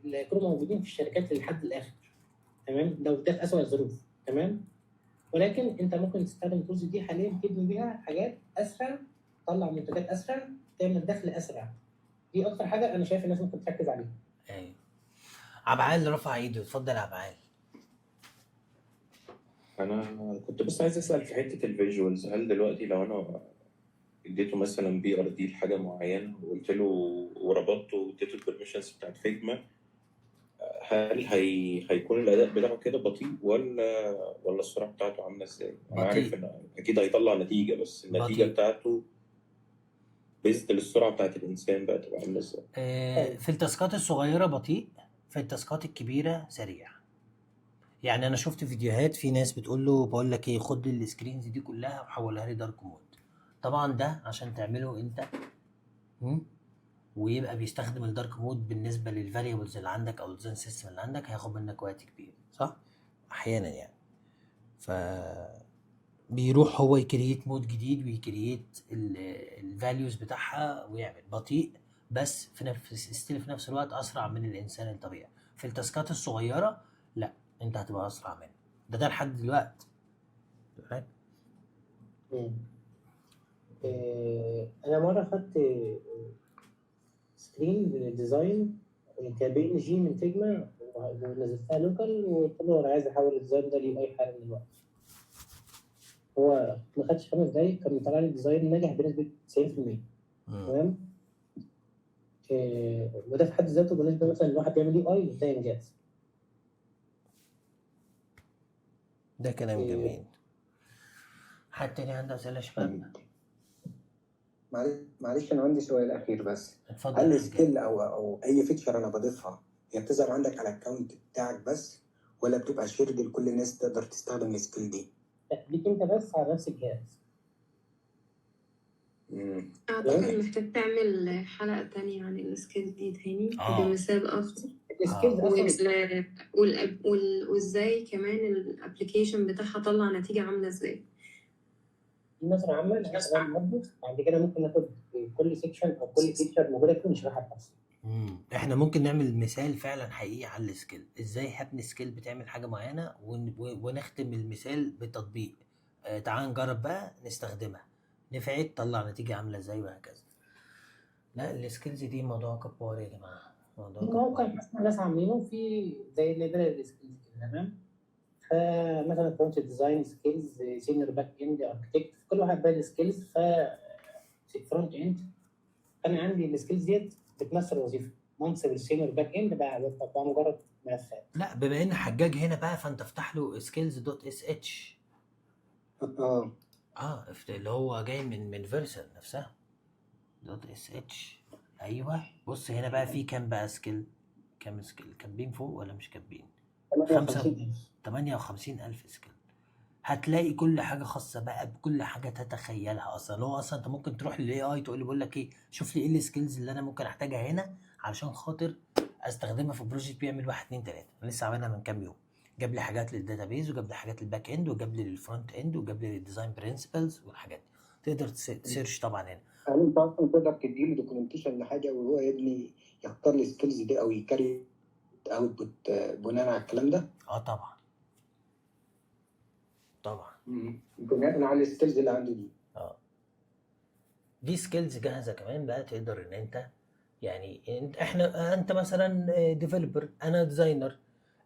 اللي هيكونوا موجودين في الشركات لحد الاخر، تمام؟ لو ده في اسوء الظروف، تمام؟ ولكن انت ممكن تستخدم ال tools دي حاليا تبني بيها حاجات اسرع، تطلع منتجات اسرع، تعمل دخل اسرع. دي اكتر حاجة انا شايف الناس ممكن تركز عليها. ايوه، عبعال رفع ايده، اتفضل يا عبعال. انا كنت بس عايز اسال في حتة ال visuals، هل دلوقتي لو انا اديته مثلا PRD لحاجة معينة وقلت له وربطته واديته ال permissions بتاعت Figma، هل هيكون الاداء بتاعه كده بطيء ولا السرعة بتاعته عامله ازاي؟ انا بطيء. عارف ان اكيد هيطلع نتيجه، بس النتيجة بطيء. بتاعته based للسرعه بتاعت الانسان بقى تبقى عامله ازاي؟ في ال task ات الصغيرة بطيء، في ال task ات الكبيرة سريع. يعني انا شفت فيديوهات في ناس بتقول له بقول لك ايه، خد لي ال screens دي كلها وحولها لي dark mode. طبعا ده عشان تعمله انت ويبقى بيستخدم ال dark mode بالنسبة لل variables اللي عندك او ال design system اللي عندك، هياخد منك وقت كبير، صح؟ احيانا يعني. ف بيروح هو ي create mode جديد وي create ال values بتاعها ويعمل بطيء، بس في نفس still في نفس الوقت اسرع من الانسان الطبيعي. في ال task ات الصغيرة لا، انت هتبقى اسرع منه. ده لحد دلوقتي. تمام؟ مم. انا مرة خدت screen design ك PNG من Figma ونزلتها local، وقلت له انا عايز احول ال design ده ل UI حالا دلوقتي. هو ما خدش 5 دقايق كان طلع لي design ناجح بنسبة 90%. تمام. وده في حد ذاته بالنسبة مثلا لواحد بيعمل UI ده انجاز. ده كلام جميل. حد تاني عنده اسئلة يا شباب؟ معلش انا عندي سؤال اخير بس. اتفضل. هل skill او اي feature انا بضيفها هي بتظهر عندك على ال account بتاعك بس، ولا بتبقى shared لكل الناس تقدر تستخدم ال skill دي؟ لا، ليك انت بس على نفس الجهاز. اعتقد محتاج تعمل حلقة تانية عن ال skill دي تاني بمثال اخر. ال skills اصلا وازاي كمان ال application بتاعها طلع نتيجة عاملة ازاي. نظرة عامة بعد كده ممكن ناخد كل section او كل feature موجودة فيه ونشرحها بتفصيل. احنا ممكن نعمل مثال فعلا حقيقي على ال skill، ازاي هبني skill بتعمل حاجة معينة ونختم المثال بتطبيق. تعال نجرب بقى نستخدمها، نفعت طلع نتيجة عاملة ازاي وهكذا. لا ال skills دي موضوع كبار يا جماعة، موضوع في موقع مثلا ناس عاملينه في زي library skills كده، تمام؟ فمثلا front design skills، senior back end، architect، كل واحد بقى skills. ف front end انا عندي ال skills ديت بتمثل وظيفة منصب ال senior back end بقى مجرد ملفات. لا بما ان حجاج هنا بقى فانت افتح له skills.sh. اللي هو جاي من Vercel نفسها .sh. ايوه بص هنا بقى في كام بقى skill، كام skill كاتبين فوق ولا مش كاتبين؟ 58,000 skill. هتلاقي كل حاجة خاصة بقى بكل حاجة تتخيلها اصلا. هو اصلا انت ممكن تروح لل AI تقول له بقول لك ايه، شوف لي ايه ال skills اللي انا ممكن احتاجها هنا علشان خاطر استخدمها في project بيعمل 1 2 3. انا لسه عاملها من كام يوم، جاب لي حاجات لل database وجاب لي حاجات لل back end وجاب لي لل front end وجاب لي لل design principles والحاجات دي. تقدر ت search طبعا هنا. هل انت اصلا تقدر تديله documentation لحاجة وهو يبني يختار ال skills دي او ي create output بناء على الكلام ده؟ طبعا طبعا بناء على ال skills اللي عنده دي. دي skills جاهزة كمان بقى، تقدر ان انت يعني انت مثلا developer، انا designer،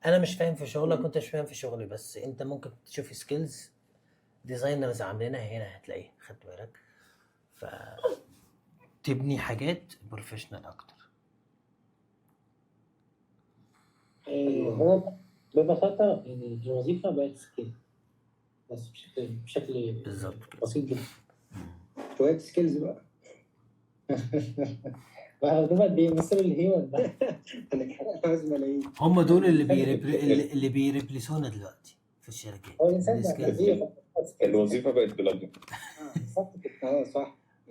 انا مش فاهم في شغلك وانت مش فاهم في شغلي، بس انت ممكن تشوف skills designers عاملينها هنا هتلاقيها، خدت بالك؟ ف تبني حاجات professional اكتر. هو ببساطة الوظيفة بقت skill بس بشكل بالظبط كده بسيط جدا. شوية skills بقى. بقى دول بيمثلوا ال human بقى. انا عاوز ملايين. هم دول اللي بي replace ونا دلوقتي في الشركات. هو الانسان بقى الوظيفة بقت plugin. بالظبط كده. صح.